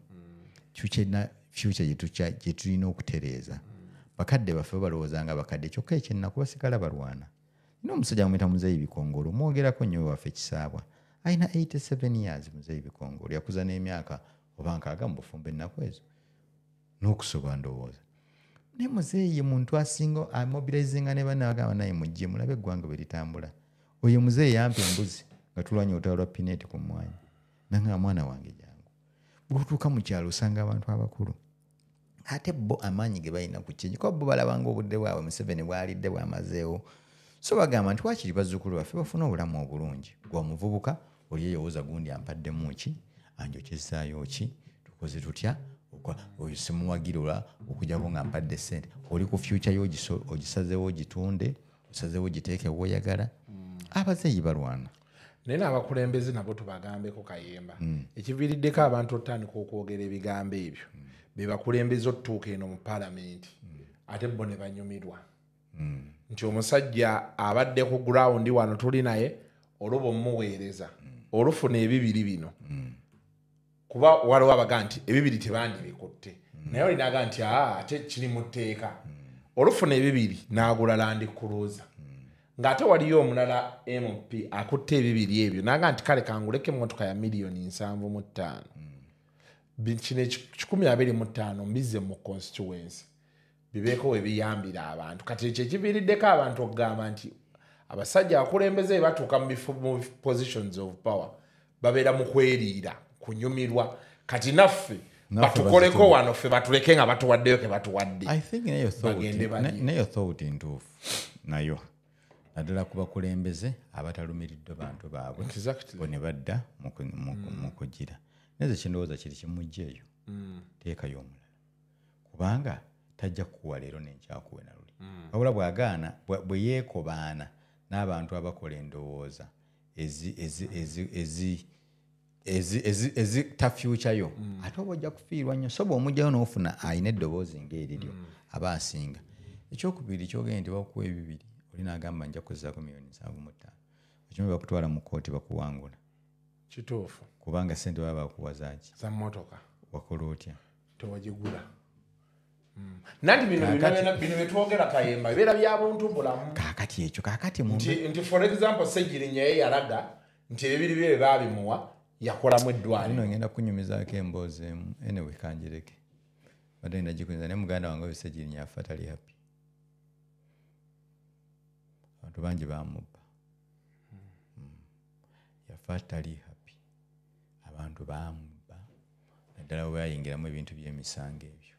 Future gye tulina okutereeza. Bakadde baffe balowooza nga bakadde, kyokka ekyennaku basigala balwana. Nina omusajja amuyita Muzeeyi Bikongolo, mwogerako nnyo waffe Kisaabwa, alina 87 years. Muzeeyi Bikongolo yakuza n'emyaka oba nkaaga mu bufumbo ennaku ezo n'okusoba ndowooza. Naye muzeeyi muntu asinga amobilizinga ne banne, bagamba naye mujje mulabe eggwanga bwe litambula. Oyo muzeeyi yampa embuzi nga tulwanye olutalo lwa pineeti ku mmwanyi, nanga mwana wange jangu. Bw'otuuka mu kyalo osanga abantu abakulu ate bo amaanyi ge balina ku kingi, kuba bo balabanga obudde bwabwe Museveni bwalidde bwamazeewo. So bagamba nti wakiri bazzukulu baffe bafune obulamu obulungi. Gwe omuvubuka oli eyowooza gundi ampaddemu ki, anjokyezaayo ki, tukoze tutya, oyo simuwagira okujjako nga mpadde ssente. Oli ku future yo ogisazeewo ogitunde, osazeewo ogiteeke w'oyagala. Abazeeyi balwana. Naye n'abakulembeze nabo tubagambeko Kayemba. Ekiviiriddeko abantu otandika okwogera ebigambo ebyo be bakulembeze otutuuka eno mu paalamenti, ate bo ne banyumirwa nti omusajja abadde ku ground wano tuli naye, oluba omuweereza olufuna ebibiri bino. Kuba waliwo abaga nti ebibiri tebandibikutte, naye olinaga nti ate kiri mu tteeka. Olufuna ebibiri n'agula Land Cruiser, ng'ate waliyo omulala MP akutte ebibiri ebyo n'aga nti kale kanguleko emmotoka ya 75 miliyoni, kino 125 mbizze mu constituency bibeeko we biyambira abantu. Kati ekyo ekiviiriddeko abantu okugamba nti abasajja abakulembeze bwe batuuka mu bifo, mu positions of power, babeera mu kweriira kunyumirwa. Kati naffe batukoleko wano, ffe batuleke nga batuwaddeyo ke batuwadde. I think neyo Bagende balye. Neyo thought ntuufu nayo, naddala ku bakulembeze abatalumiriddwa bantu baabwe bo ne badda mu kugira. Naye nze kyendowooza kiri kimujja eyo, teekayo omulala, kubanga tajja kukuwa leero nenkyakuwe na luli. Wabula bw'agaana, bwe yeekobaana n'abantu abakola endowooza ezita future yo, ate oba ojja kufiirwa nnyo. So bw'omugjayo n'ofuna alina eddoboozi ng'eriryo, aba asinga. Ekyokubiri kyogenda nti bakuwa ebibiri, oli n'agamba nja kukozesako 75 miliyoni, okimanyi bakutwala mu kkooti bakuwangula. Kituufu. Kubanga sente baba bakuwa zaaki? Za mmotoka. Wakola otya? Tewagigula. Nanti bino bino byetwogera Kayemba bibeera bya buntu bulamu. Kaakati ekyo kaakati nti for example Ssegirinya ye yalaga nti ebibiri bye baabimuwa yakolamu eddwaliro. Nno ngenda kunyumizaako emboozi emu, anyway kanjireke, badde ngenda gikunyumiza. Naye muganda wange oyo Ssegirinya afa tali happy, abantu bangi bamubba. Yafa tali happy, abantu bamubba, naddala bwe bayingiramu ebintu by'emisango ebyo.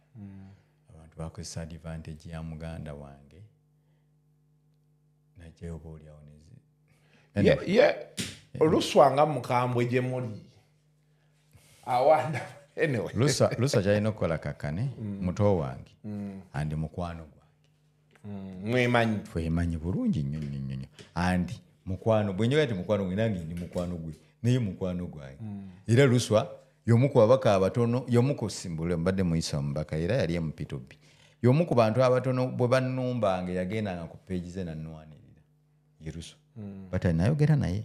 Abantu bakozesa advantage ya muganda wange najjayo oba oliawo nezi Ye Oluswa nga mukambwe gye muli awanda, anyway. Lusa kyalina okukola kakkane, muto wange and mukwano gwange. Mwemanyi. Twemanyi bulungi nnyo nnyo nnyo nnyo, and mukwano bwe njogera nti mukwano gwe, nange ndi mukwano gwe, naye mukwano gwange. Era Luswa y'omu ku babaka abatono, y'omu ku simbule mbadde muyisa omubaka, era yali MP2B, y'omu ku bantu abatono bwe bannumbanga yagendanga ku page ze nannwanirira, ye Luswa. But nayogera naye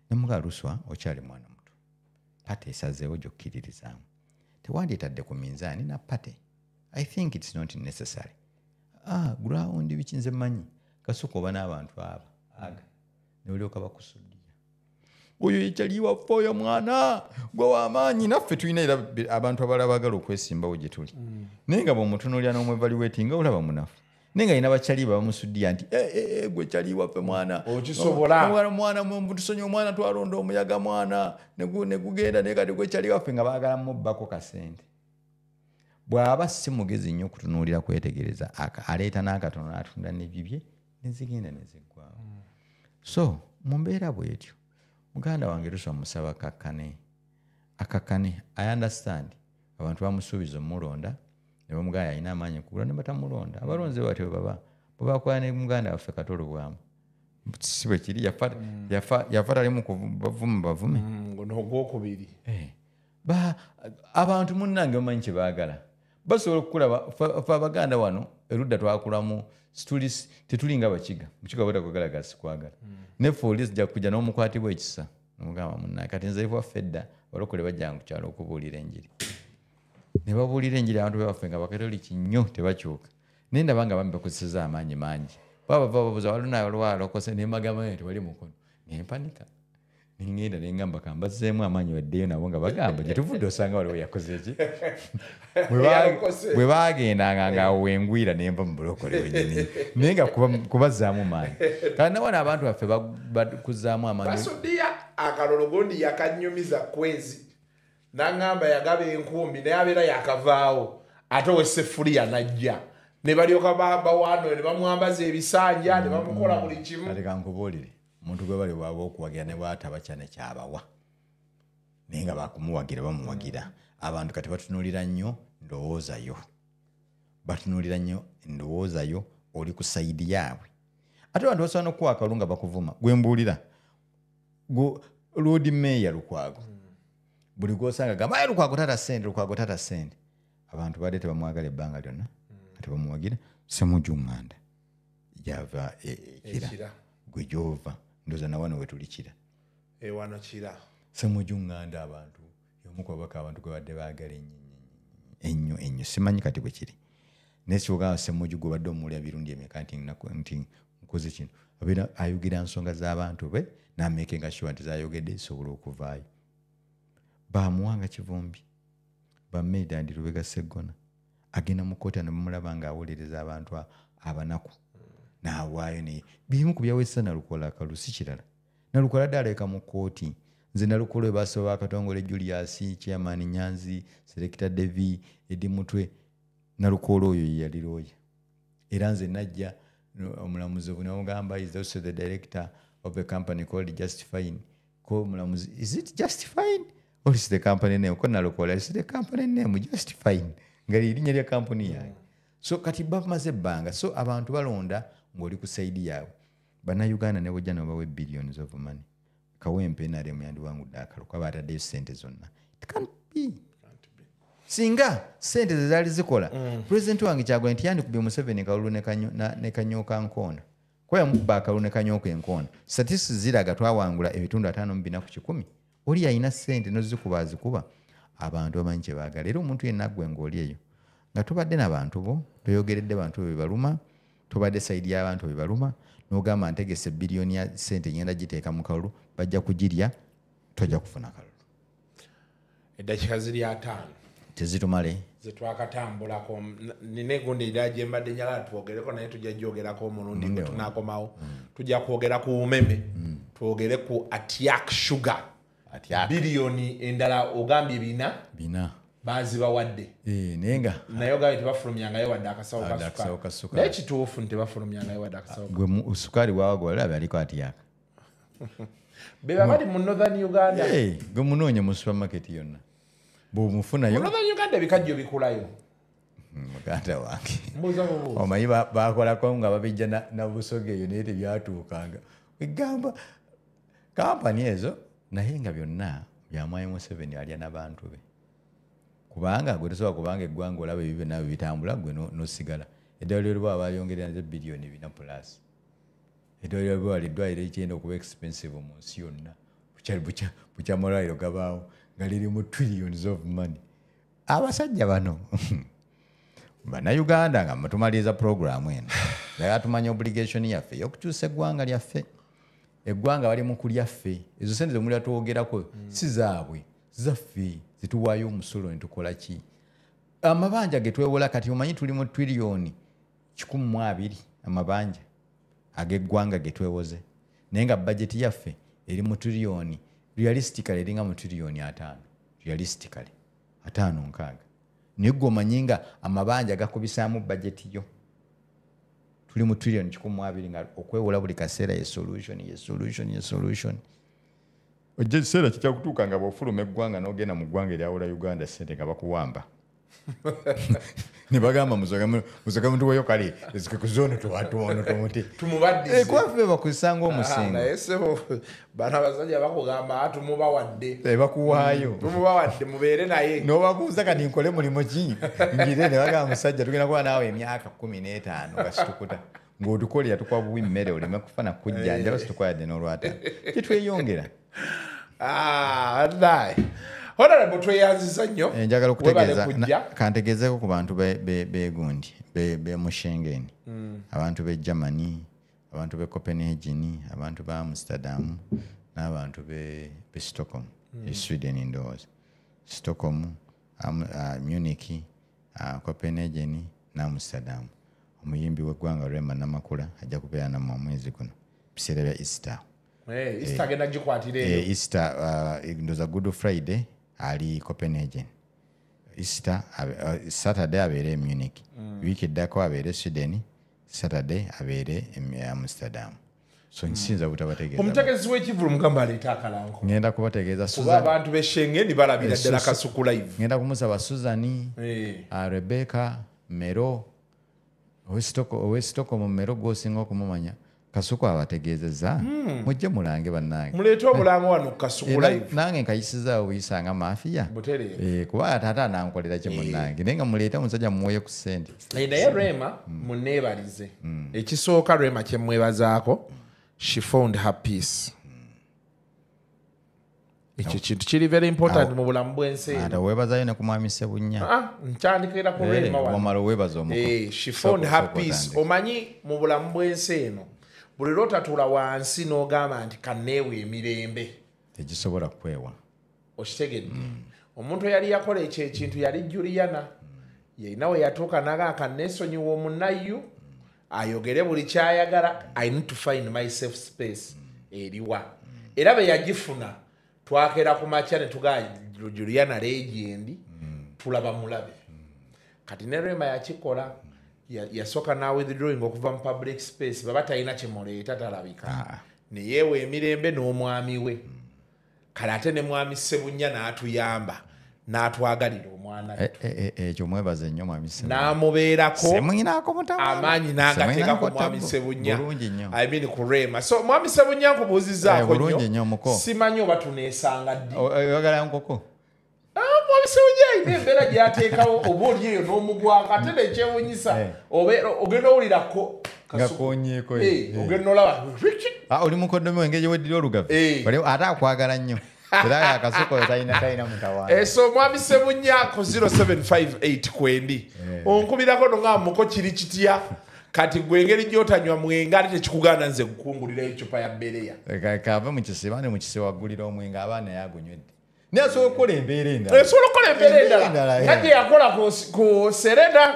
nemuga, Luswa, okyali mwana muto, party esazeewo gyokkiririzaamu, tewandyetadde ku minzaani na party. I think it's not necessary. Ah, ground biki, nze mmanyi kasuka oba n'abantu aba aga neolyoka bakusuddiya, oyo yekyali waffe, oyo mwana gwe w'amaanyi. Naffe tulina era abantu abalala baagala okwesimbawo gye tuli, naye nga bw'omutunuulira n'omwevaluate nga olaba munafu, naye nga alina bakyali bamusuddiya nti, "Eh, eh, eh, gwe kyali waffe mwana." Okisobola. Mwana, mwana tusonye omwana, twalonda omuyaga mwana ne gugenda, naye kati gwe kyali waffe, nga baagala mubbako kasente. Bw'aba si mugezi nnyo okutunuulira kwetegereza, aleeta n'akatono n'atunda n'ebibye nezigenda neziggwawo. So mu mbeera bw'etyo, muganda wange Luswa musaba kakkane, akakkane. I understand abantu bamusuubiza omulonda ne bamugamba alina amaanyi kugula ne batamulonda. Abalonzi batyo baba bwe bakola ne muganda waffe Katolo Bwamu. Si bwe kiri, yafa tali mu kubavuma bavume. Ngono ogwokubiri. Abantu munnange bamanyi kye baagala. Basobola okukulaba ffe Abaganda wano erudda twakulamu tetulinga Bakiga. Mukiga bw'otakwagala kwagala sikwagala. Ne ffe oli zijja kujja n'omukwatibwa ekisa. Nomugamba munnange kati nze waffe edda abalokole bajjanga ku kyalo okubuulira enjiri. Ne babuulira enjiri abantu baffe nga Bakatoliki nnyo tebakyuka. Naye ndaba nga bambi bakozesezza amaanyi mangi. Baba babuuza waliwo alokose ne mbagamba nti tewali mukono. Ne mpanika. Ne ŋŋenda ne ŋŋamba kambazzeemu amaanyi baddeyo nabo nga bagamba gye tuvudde osanga waliwo yakoze ki. Bwe baagendanga nga awo wengwira ne nva mu bulokole wennyini. Naye nga kubazzaamu maanyi. Kale na wano abantu baffe bakuzzaamu amaanyi. Basudiya akalolo gundi yakanyumiza kwezi. N'aŋŋamba yagaba enkumbi naye abeera yakavaawo ate ow'essefuliya n'ajja. Ne balyoka bawaano ne bamwambaza ebisanja ne bamukola buli kimu. Kati kankubuulire omuntu gwe bali bw'aba okuwagira ne bw'ataba kyane kyabawa. Naye nga bakumuwagira bamuwagira. Abantu kati batunuulira nnyo ndowoozayo. Batunuulira nnyo endowoozayo oli ku sayidi yaabwe. Ate abantu basobola n'okuwa akalulu nga bakuvuma. Gwe mbuulira Lord Mayor Lukwago. Buli gw'osanga gamba ayi Lukwago tata ssente, Lukwago tata ssente. Abantu badde tebamwagala ebbanga lyonna. Tebamuwagira. Ssemujju Nganda gyava Ekira. Gwe gy'ova ndowooza na wano we tuli Kira. Wano Kira. Ssemujju Nganda abantu y'omu ku babaka abantu gwe badde baagala ennyo ennyo. Simanyi kati bwe kiri. Naye ky'ogamba Ssemujju gwe badde omuwulira mirundi emeka nti nkoze kino. Abeera ayogera nsonga z'abantu be n'amakinga sure nti z'ayogedde zisobola okuvaayo. Bamuwanga Kivumbi, ba Medard Lubega Sseggona agenda mu kkooti ne bamulaba ng'awolereza abantu abanaku n'awaayo naye bimu ku byaweesa Nalukoola akalulu si kirala. Nalukoola dde alabika mu kkooti. Nze Nalukoola we baasaba Katongole Julius, Chairman Nyanzi, Selector Devi, Eddie Mutwe. Nalukoola oyo ye yali lawyer. Era nze najja omulamuzi n'amugamba is also the director of a company called Just Fine. Ko omulamuzi, is it Just Fine? Or is the company name? Ko Nalukoola, is the company name Just Fine? Nga linnya lya kampuni yange. So kati bamaze ebbanga. So abantu balonda ng'oli ku sayidi yaabwe. Bannayuganda ne bw'ojja n'obawa billions of money. Kawempe NRM yandiwangudde akalulu kuba bataddeyo ssente zonna. It can't be. Singa ssente ze zaali zikola, Pulezidenti wange Kyagulanyi tiyandikubye Museveni kalulu ne kanyooka nkoona. Kuba yamukuba akalulu ne kanyooka enkoona. Statistics ziraga twawangula ebitundu 54 ku 100. Oli alina ssente n'ozikuba azikuba. Abantu bamanyi kye baagala. Era omuntu yenna ggwe ng'oli eyo nga tobadde n'abantu bo, toyogeredde bantu bo be baluma, tobadde sayidi y'abantu be baluma, n'ogamba ntegese biliyoni ya ssente ngenda giteeka mu kalulu, bajja kugirya, tojja kufuna kalulu. Eddakiika ziri 5. Tezitumale. Zetwakatambulako nina egundi era gye mbadde njagala twogereko naye tujja gyogerako omulundi gwe tunaakomawo. Tujja kwogera ku Umeme, twogere ku Atiak Sugar. Biliyoni endala ogambye 4 bazibawadde. Naye nga naye ogambye tebafulumyangayo wadde akasawo ka sukaali. Naye kituufu nti tebafulumyangayo wadde akasawo. Gwe sukaali waagwo olaba aliko Atiak. Be bali mu Northern Uganda. Gwe munoonye mu supermarket yonna. Bw'omufunayo. Mu Northern Uganda ebikajjo bikulayo. Muganda wange. Omanyi bakolako nga babijja na Busoga eyo naye tebyatuukanga. Egamba kampani ezo naye nga byonna bya Mwami Museveni alya n'abantu be. Kubanga gwe tosobola kubanga eggwanga olaba ebyo byonna bwe bitambula gwe n'osigala. Eddwaliro ly'Olubawa baalyongerera nazo biliyoni 4 plus. Eddwaliro ly'Olubawa ly'eddwaliro erigenda okuba expensive mu nsi yonna. Bukya malwaliro gabaawo nga liri mu trillions of money. Abasajja bano Bannayuganda nga mutumaliriza puroguraamu eno. Naye tumanya obligation yaffe ey'okukyusa eggwanga lyaffe. Eggwanga bali mu kulya ffe. Ezo ssente ze mulya twogerako si zaabwe, zaffe zituwaayo omusolo ne tukola ki? Amabanja ge twewola kati omanyi tuli mu trillioni 120 amabanja ag'eggwanga ge twewoze. Naye nga bajeti yaffe eri mu trillioni, realistically eringa mu trillioni 5. Realistically 5.6. Naye ggwe omanyi nga amabanja gakubisaamu bajeti yo. Tuli mu trillioni 120 nga okwewola buli kaseera ye solution, ye solution, ye solution. Ojja ekiseera kijja kutuuka nga bw'ofuluma eggwanga n'ogenda mu ggwanga eryawola Uganda ssente nga bakuwamba. Ne bagamba musoga mutuweyo kale ezikuzono tuwatuono tumuti tumubaddize kwaffe bakusanga omusingo. Naye sebo bana basajja bakugamba tumubawadde bakuwaayo tumubawadde mubeere naye n'obabuuza kati nkole mulimu ki ngire ne bagamba musajja tugenda kuba naawe emyaka 15 gasitukuta ng'otukolera tukwa buwi mmere oleme kufa na kujjanjaba situkwayadde n'olwataano kitweyongera. Naye Honorable tweyanziza nnyo. Njagala okutegeeza kantegezeeko ku bantu begundi be mu Schengen, abantu be Germany, abantu be Copenhagen, abantu ba Amsterdam n'abantu be Stockholm, Sweden ndowooza. Stockholm, Munich, Copenhagen na Amsterdam. Omuyimbi w'eggwanga Rema Namakula ajja kubeera nammwe omwezi guno biseera bya Easter. Easter agenda gikwatira eyo. Easter ndowooza Good Friday ali Copenhagen. Easter Saturday abeere e Munich. Wiiki eddako abeere Sweden, Saturday abeere e Amsterdam. So nsinza butabategeeza. Omutegezi w'ekivvulu mugamba aleeta akalango. Ngenda kubategeeza Susan. Kuba abantu b'e Schengen balabira ddala Kasuku live. Ngenda kumusaba Susan, Rebecca, Mero, owe Stockholm Mero gw'osinga okumumanya. Kasuku abategeezezza mujje mulange bannange. Muleete obulango wano ku Kasuku live. Nange nkayisizaawo buyisanga mafiya. Kuba taata anankolera ki munnange naye nga muleete omusajja mumuweyo ku ssente. Naye Rema munneebalize. Ekisooka Rema kye mmwebazaako, she found her peace. Ekyo kintu kiri very important mu bulamu bw'ensi eno. Ate weebazayo ne ku mwami Ssebunya. Ntandikira ku Rema wano. Wamala weebaza omuko. She found her peace. Omanyi mu bulamu bw'ensi eno buli lw'otatula wansi n'ogamba nti kanneewe emirembe tegisobola kukwewa. Okitegedde? Omuntu eyali yakola ekyo ekintu yali Juliana. Yeyina we yatuuka n'agamba kanneesonyiwa omunnayu ayogere buli ky'ayagala. I need to find my safe space eriwa. Era bwe yagifuna twakera ku makya ne tugamba Juliana legend tulaba mulabe. Kati ne Rema yakikola. Yasooka na withdrawing okuva mu public space baba talina kyemuleeta talabika ne yeewa emirembe n'omwami we. Kale ate ne mwami Ssebunya n'atuyamba n'atwagalira omwana ekyo mwebaze nnyo mwami Ssebunya n'amubeerako amaanyi n'agateeka ku mwami Ssebunya, I mean ku Rema. So mwami Ssebunya nkubuuzizzaako nnyo, simanyi oba tuneesanga ddi. Oyagala nkoko? Mwami Ssebunya alina embeera gy'ateekawo oba oli eyo n'omugwako ate nekyewunyisa ogenda owulirako ngakonyeeko ogenda olaba oli mukoddomi we engeri weddira olugave ate akwagala nnyo era Akasuku oyo talina mutawaana. So mwami Ssebunya ku 0758 kwendi onkubirako nonga muko kiri kitya kati gwe engeri gy'otanywa mwenge ate tekikugaana nze kukungulirayo eccupa ya bbereya. Kave mu kisiba ne mu kisiba waggulira omwenge abaana yagunywedde. Naye asobola okukola embeera endala. Esobola okukola embeera endala nga gye yakola ku Serena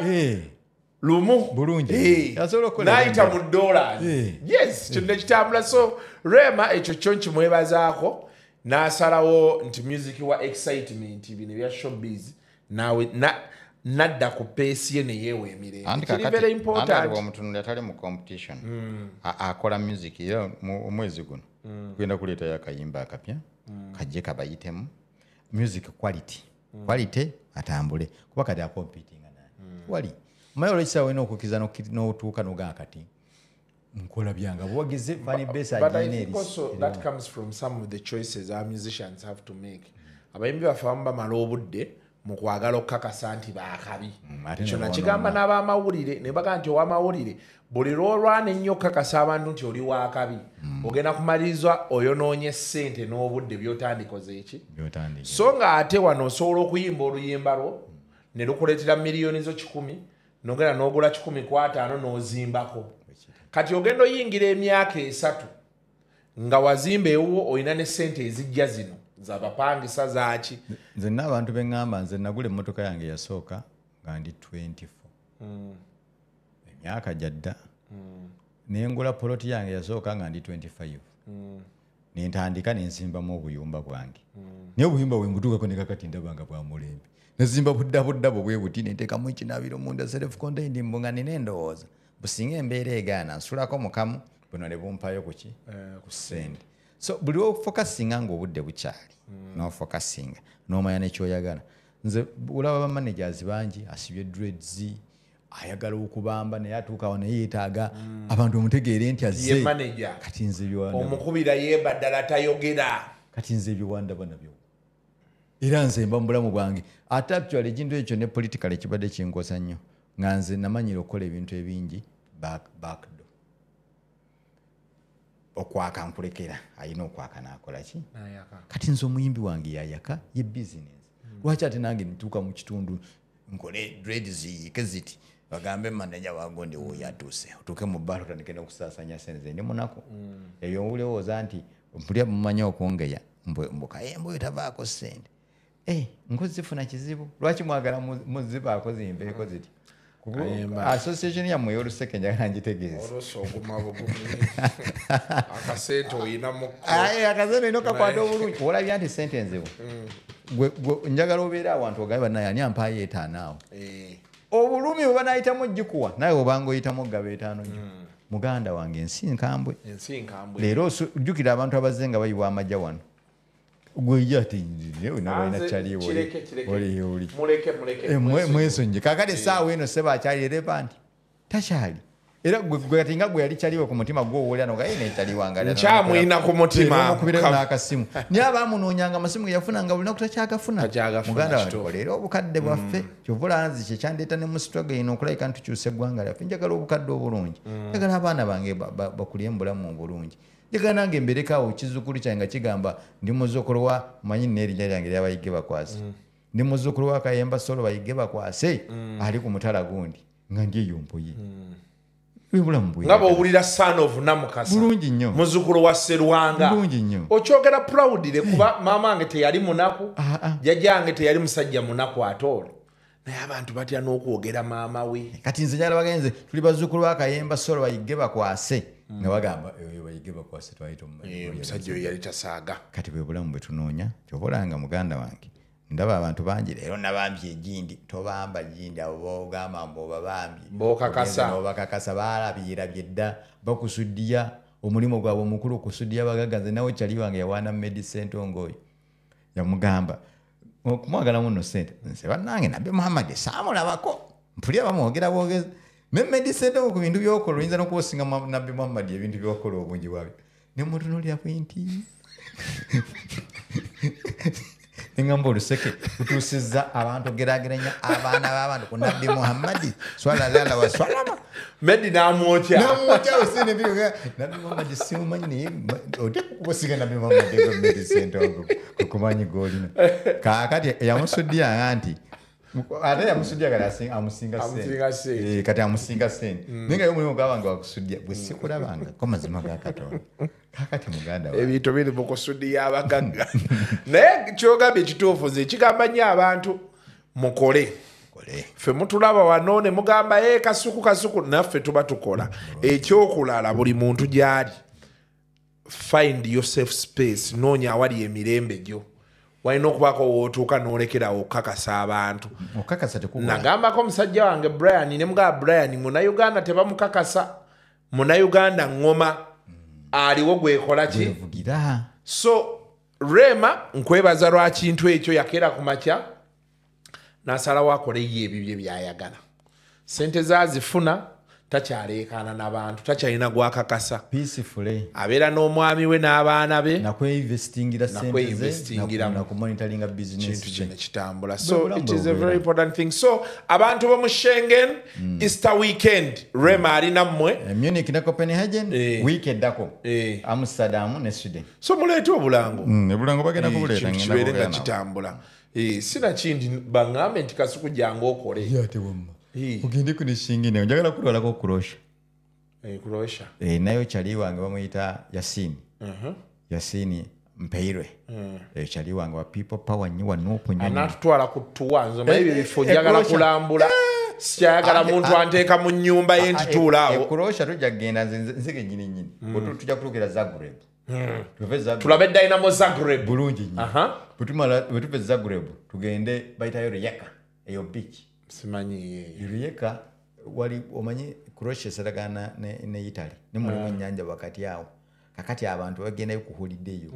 lumu bulungi n'ayita mu dollars. Yes, kino nekitambula. So Rema ekyo kyo nkimwebazaako n'asalawo nti music wa excitement bino ebya showbiz nadda ku pace ye ne yeewa emirembe. Kiri very important. Omutunuli atali mu competition akola music era omwezi guno tugenda kuleetayo akayimba akapya kajje kabayitemu music quality quality atambule kuba kati akompetinga nani wali omanyi olwekisa olina okukkiriza n'otuuka n'ogamba kati nkola byanga buwagizi fan base agiyina eri. But I think also that comes from some of the choices our musicians have to make. Abayimbi baffe abamu bamala obudde mu kwagala okukakasa nti baakabi. Ekyo nakigamba n'abamawulire ne bagamba nti ow'amawulire buli lw'olwana ennyo okukakasa abantu nti oli waakabi ogenda kumaliriza oyonoonye ssente n'obudde by'otandikoze eki. So ng'ate wano osobola okuyimba oluyimba lwo ne lukuleetera miliyoni zo 100 n'ogenda n'ogula 150 n'ozimbako. Kati ogenda oyingira emyaka 3 nga wazimba ewuwo olina ne ssente ezijja zino zabapangisa zaaki. Nze n'abantu be ŋŋamba nze nagula emmotoka yange yasooka nga ndi 24 emyaka gyadda ne ngula poloti yange yasooka nga ndi 25 ne ntandika ne nsimbamu obuyumba bwange naye obuyumba bwe mbutuukako ne kakati ndaba nga bwa mulembe nezimba budda bwe buti ne nteekamu ekinaabiro munda self contained mbu nga nina endowooza businga embeera egaana nsulako mukamu buno ne bumpayo ku ki ku ssente. So buli ofokasinga ng'obudde bukyali n'ofokasinga n'omanya nekyoyagala. Nze olaba ba managers bangi asibye dreads, ayagala okubamba naye atuuka awo naye yeetaaga abantu omutegeere nti azze. Kati nze ebyowanda omukubira yeba ddala tayogera. Kati nze ebyowandaba nabyo era nze mba mu bulamu bwange. Ate actually ekintu ekyo ne political ekibadde kinkosa nnyo, nga nze namanyira okukola ebintu ebingi backdoor. Okwaka nkulekera alina okwaka n'akola ki? Kati nze omuyimbi wange yayaka ye business. Lwaki ate nange ntuuka mu kitundu nkole dreads ziyiike ziti bagambe manager wagonde oyo atuuse, otuuke mu bbaala otandike n'okusaasanya sente ndi munaku. Ebyo olowooza nti mpulira mumanyi okwongeya mbu Kayemba oyo tavaako ssente. Nkozi zifuna kizibu, lwaki mwagala muzibaako zimbeeko ziti? Association yammwe ey'oluseke njagala ngitegeeze. Oluusi oguma bugumi. Akasente oyina mukko. Akasente olina okakwata obulungi. Olabye nti ssente nzibu. Njagala obeere awantu ogambe bannaye ani ampaayo 5 awo. Obulumi bwe banaayitamu gikuwa naye obanga oyitamu okugaba 5 gyo. Muganda wange ensi nkambwe. Leero jjukira abantu abazze nga bayiwa amajja wano. Mwesonje kakati essaawa eno seba akyali relevant takyali. Era gwe kati nga gwe yali kyaliwe ku mutima gw'owulira nogaye nekyaliwanga nkyamwina ku mutima omukubirayo n'akasimu naye abaamunoonyanga amasimu ge yafunanga buli lunaku takyagafuna. Muganda wange leero obukadde bwaffe kyova olaba nze kye kyandeeta ne mu struggle eno okulabika nti tukyusa eggwanga lyaffe. Njagala obukadde obulungi, njagala abaana bange bakulire mu bulamu obulungi, njagala nange mbeereko awo kizzukulu kyange nga kigamba ndi muzzukulu wa manyi n'erinnya lyange eryabayige bakwase, ndi muzzukulu wa Kayemba Solo bayige bakwase ali ku mutala gundi nga ndi eyo mpoye. Nga bw'owulira son of Namukasa bulungi nnyo, muzzukulu wa Serwanga bulungi nnyo, okyogera proudly kuba maama wange teyali munaku, jjajjange teyali musajja munaku ate naye abantu batya n'okwogera maama we. Kati nze njagala bagenze tuli bazzukulu ba Kayemba Solo bayige bakwase nga bagamba oyo bayige bakwase twali tomumanyi omusajja oyo yali tasaaga. Kati bwe bulamu bwe tunoonya kyova olaba muganda wange ndaba abantu bangi leero nabambye egindi tobamba gindi abo bogamba mbu obabambye bokakasa obakakasa baalabirabye dda bakusuddiya omulimu gwabwe omukulu okusuddiya bagagga. Nze nawe kyali wange yawaana medicine ng'oyo yamugamba okumwagala muno ssente nze bannange Nabbi Muhammad saamulabako mpulira bamwogera bwogezi ne medicine ku bintu by'okola oyinza n'okuba Nabbi Muhammad ebintu by'okola obungi bwabyo ne mutunuulira bwe nti engamba oluseke lutuusizza abantu geraageranya abaana b'abantu ku Nabbi Muhammad swalala wa swalama. Medi n'amwokya Nabbi Muhammad simumanyi naye oteeka okusiga Nabbi Muhammad medicine kukumanyi g'olina. Kaakati yamusuddiya nti ate yamusuddiya kati amusinga ssente kati amusinga ssente naye nga ye omulimu gwabanga wakusuddiya bwe sikulabanga ko mazima ga Katonda. Kakati muganda wange ebintu biri mu kusuddiya abagagga. Naye kyogambye ekituufu nze kigamba nnyo abantu mukole. Ffe mutulaba wano ne mugamba kasuku kasuku, naffe tuba tukola. Ekyokulala buli muntu gy'ali find yourself space, noonya awali emirembe gyo. Walina okubaako w'otuuka n'olekerawo okukakasa abantu. Nagambako omusajja wange Brian ne mugamba Brian Munnayuganda tebamukakasa, Munnayuganda ngoma aliwo gwekola ki. So Rema nkwebaza lwa kintu ekyo yakeera ku makya n'asalawo akole ye ebibye by'ayagala. Ssente zaazifuna takyaleekaana n'abantu, takyalina gwakakasa. Peacefully abeera n'omwami we n'abaana be nakweinvestingira ssente ze nakumonitoringa business kintu kino kitambula. So it is a very important thing. So abantu b'omu Schengen Easter weekend Rema ali nammwe Munich ne Copenhagen week eddako Amsterdam ne Sweden. So muleete obulango obulango bagenda kubuleeta kibeere nga kitambula. Sina kindi baŋŋambe nti Kasuku jangu okole. Ate wamma ogende ku ne Schengen njagala kutwalako Croatia. Croatia nayo kyali wange bamuyita Yasini. Yasini Mpeirwe. Kyali wange wa people power nnyo wano nnyo anatutwala ku tuwa nze manyi ebyo ebifo njagala kulambula. Sikyayagala muntu anteeka mu nnyumba ye nti tuula awo. Croatia tujja kugenda nze kennyini nnyini tujja kutuukira Zagreb. Tulabe Dynamo Zagreb bulungi nnyo. Bwe tuva Zagreb tugende bayitayo Rijeka eyo beach. Simanyi Rijeka wali omanyi Croatia esalagana ne Italy ne mulimu ennyanja wakati awo. Kakati abantu bagendayo ku holiday eyo.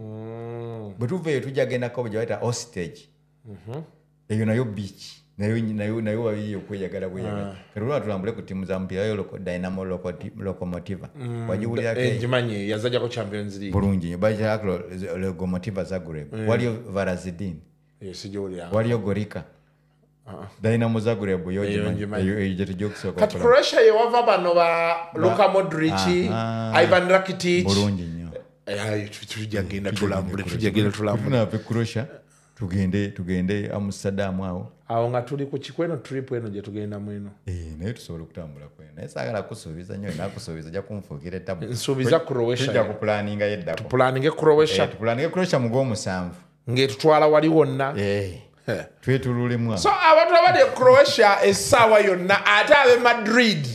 Bwe tuva eyo tujja gendako gye bayita Ostage. Eyo nayo beach. Nayo wabiye okweyagala bweyagala. Kati olwa tulambule ku ttiimu za mupiira yo Dynamo Lokomotiva. Wagiwulirako ngimanyi yazajjako Champions League. Bulungi nnyo. Bagyako Lokomotiva Zagreb. Waliyo Varazdin. Waliyo Gorica. Dynamo Zagreb yo eyo gye tujja okusooka. Kati Croatia ye wava bano ba Luka Modric, Ivan Rakitic. Bulungi nnyo. Tujja genda tulambule, tujja genda tulambule. Tunave Croatia. Tugende Amsterdam awo. Awo nga tuli ku kikweno trip eno gye tugenda mweno. Naye tusobola okutambula kweno. Naye saagala kusuubiza nnyo, nakusuubiza ojja kunfuukira ettabu. Nsuubiza Croatia. Tujja kupulaninga yeddako. Tupulaninge Croatia. Tupulaninge Croatia mu gw'omusanvu. Ng'etutwala wali wonna. Twetululemu awo. So abantu abali e Croatia essaawa yonna ate ab'e Madrid.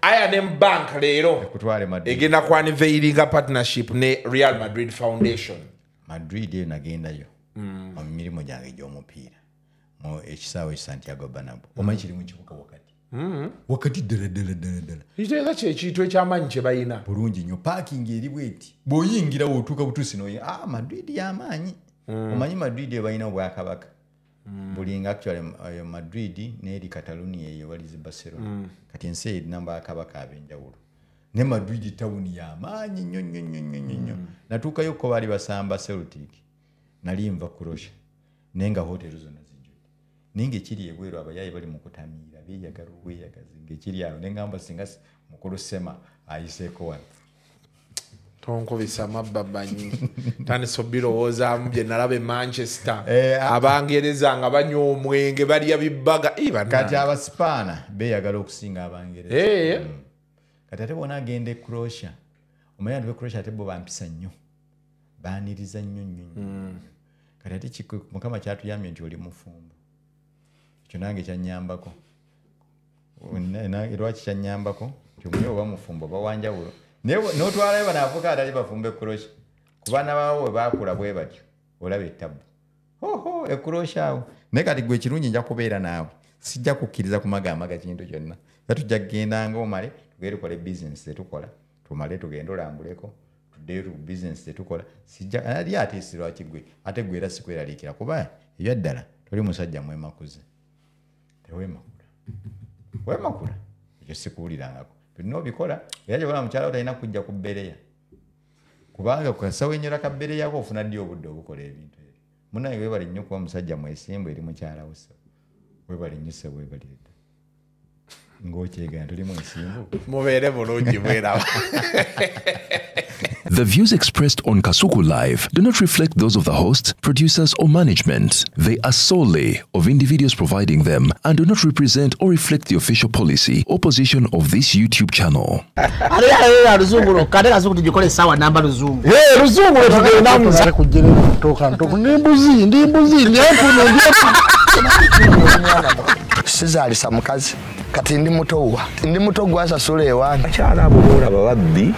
I&M Bank leero. Ekutwale Madrid. Egenda ku-unveilinga partnership ne Real Madrid Foundation. Madrid eyo nagendayo. Mu mirimu gyange egy'omupiira mu ekisaawe Santiago Bernabeu. Omanyi kiri mu kibuga wakati. Wakati ddala ddala ddala ddala. Kitegeeza kye ekintu eky'amaanyi kye balina. Bulungi nnyo. Parking eri bw'eti. Bw'oyingira w'otuuka butuusi n'oyi Madrid y'amaanyi. Omanyi Madrid eyo balina obwakabaka. Bulinga actually Madrid n'eri Catalonia eyo wali zi Barcelona. Kati ensi erina bakabaka ab'enjawulo. Ne Madrid tawuni y'amaanyi nnyo nnyo nnyo nnyo nnyo. Natuukayo ko baali basamba Celtic. Nali nva Croatia naye nga hoteri zonna zijjudde naye ng'ekiri ebweru abayaayi bali mu kutamiira beeyagala obweyagazi ng'ekiri awo ne ŋŋamba singa mukulu Sema ayiseeko wano. Tonkubisa mabbabanyi tandise obirowoozaamu bye nalaba e Manchester Abangereza nga banywa omwenge balya bibbaga. Kati Abasipaana beeyagala okusinga Abangereza. Kati ate bw'onaagenda e Croatia omanyi abantu b'e Croatia ate bo bampisa nnyo. Baaniriza nnyo nnyo nnyo. Kati ate Mukama kyatuyambye nti oli mufumbo. Ekyo nange kyannyambako. Lwaki kyannyambako? Nti omunye oba mufumbo oba wanjawulo. Naye n'otwalayo bano abavubuka abatali bafumbo e Croatia. Ku baana baabo bwe baakula bwe batyo olaba ettabu. Hoho e Croatia awo. Naye kati gwe ekirungi nja kubeera naawe. Sijja kukkiriza kumagamaga kintu kyonna. Era tujja kugendanga omale tugende tukole bizinesi zetukola. Tumale tugende olambuleko. Tuddeyo business tetukola sijja ali ate sirwa kigwe ate gwe era sikweraliikira kuba ebyaddala toli musajja mwemakuze teweemakula weemakula ekyo sikuwulirangako byonna obikola era gye bala mukyala wo talina kujja ku bbereya kubanga kasita wenyola ka bbereyako ofuna ddi obudde obukola ebintu ebyo. Munnange weebale nnyo kuba musajja mwesimbu eri mukyala wo ssebo. Weebale nnyo ssebo weebalire ddala ng'okyegana toli mwesimbu mubeere bulungi mweraba. The views expressed on Kasuku Live do not reflect those of the host, producers, or management. They are solely of individuals providing them and do not represent or reflect the official policy or position of this YouTube channel. Sizaalisa mukazi kati ndi muto wa ndi muto gwasasula ewange. Abakyala abo boolaba babbi.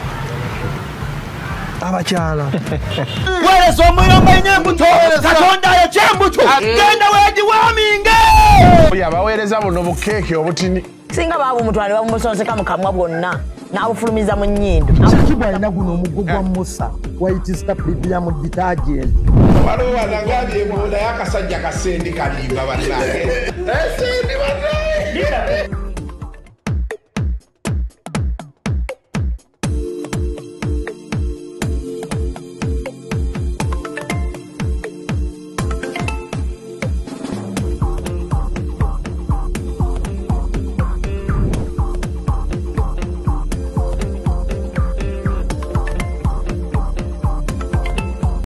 Abakyala weereza omuyomba embuto Katonda ayokya embuto genda weegiwaaminge. Abaweereza buno bukeeke obutini singa baabumutwala ne babumusonseka mu kamwa bwonna n'abufulumiza mu nnyindo. Shakibu alina guno omuggo gwa Musa White Star Premium detergent. Waliwo wanagambye mbu naye akasajja kasendi kalimba bannange. Sendi bannange.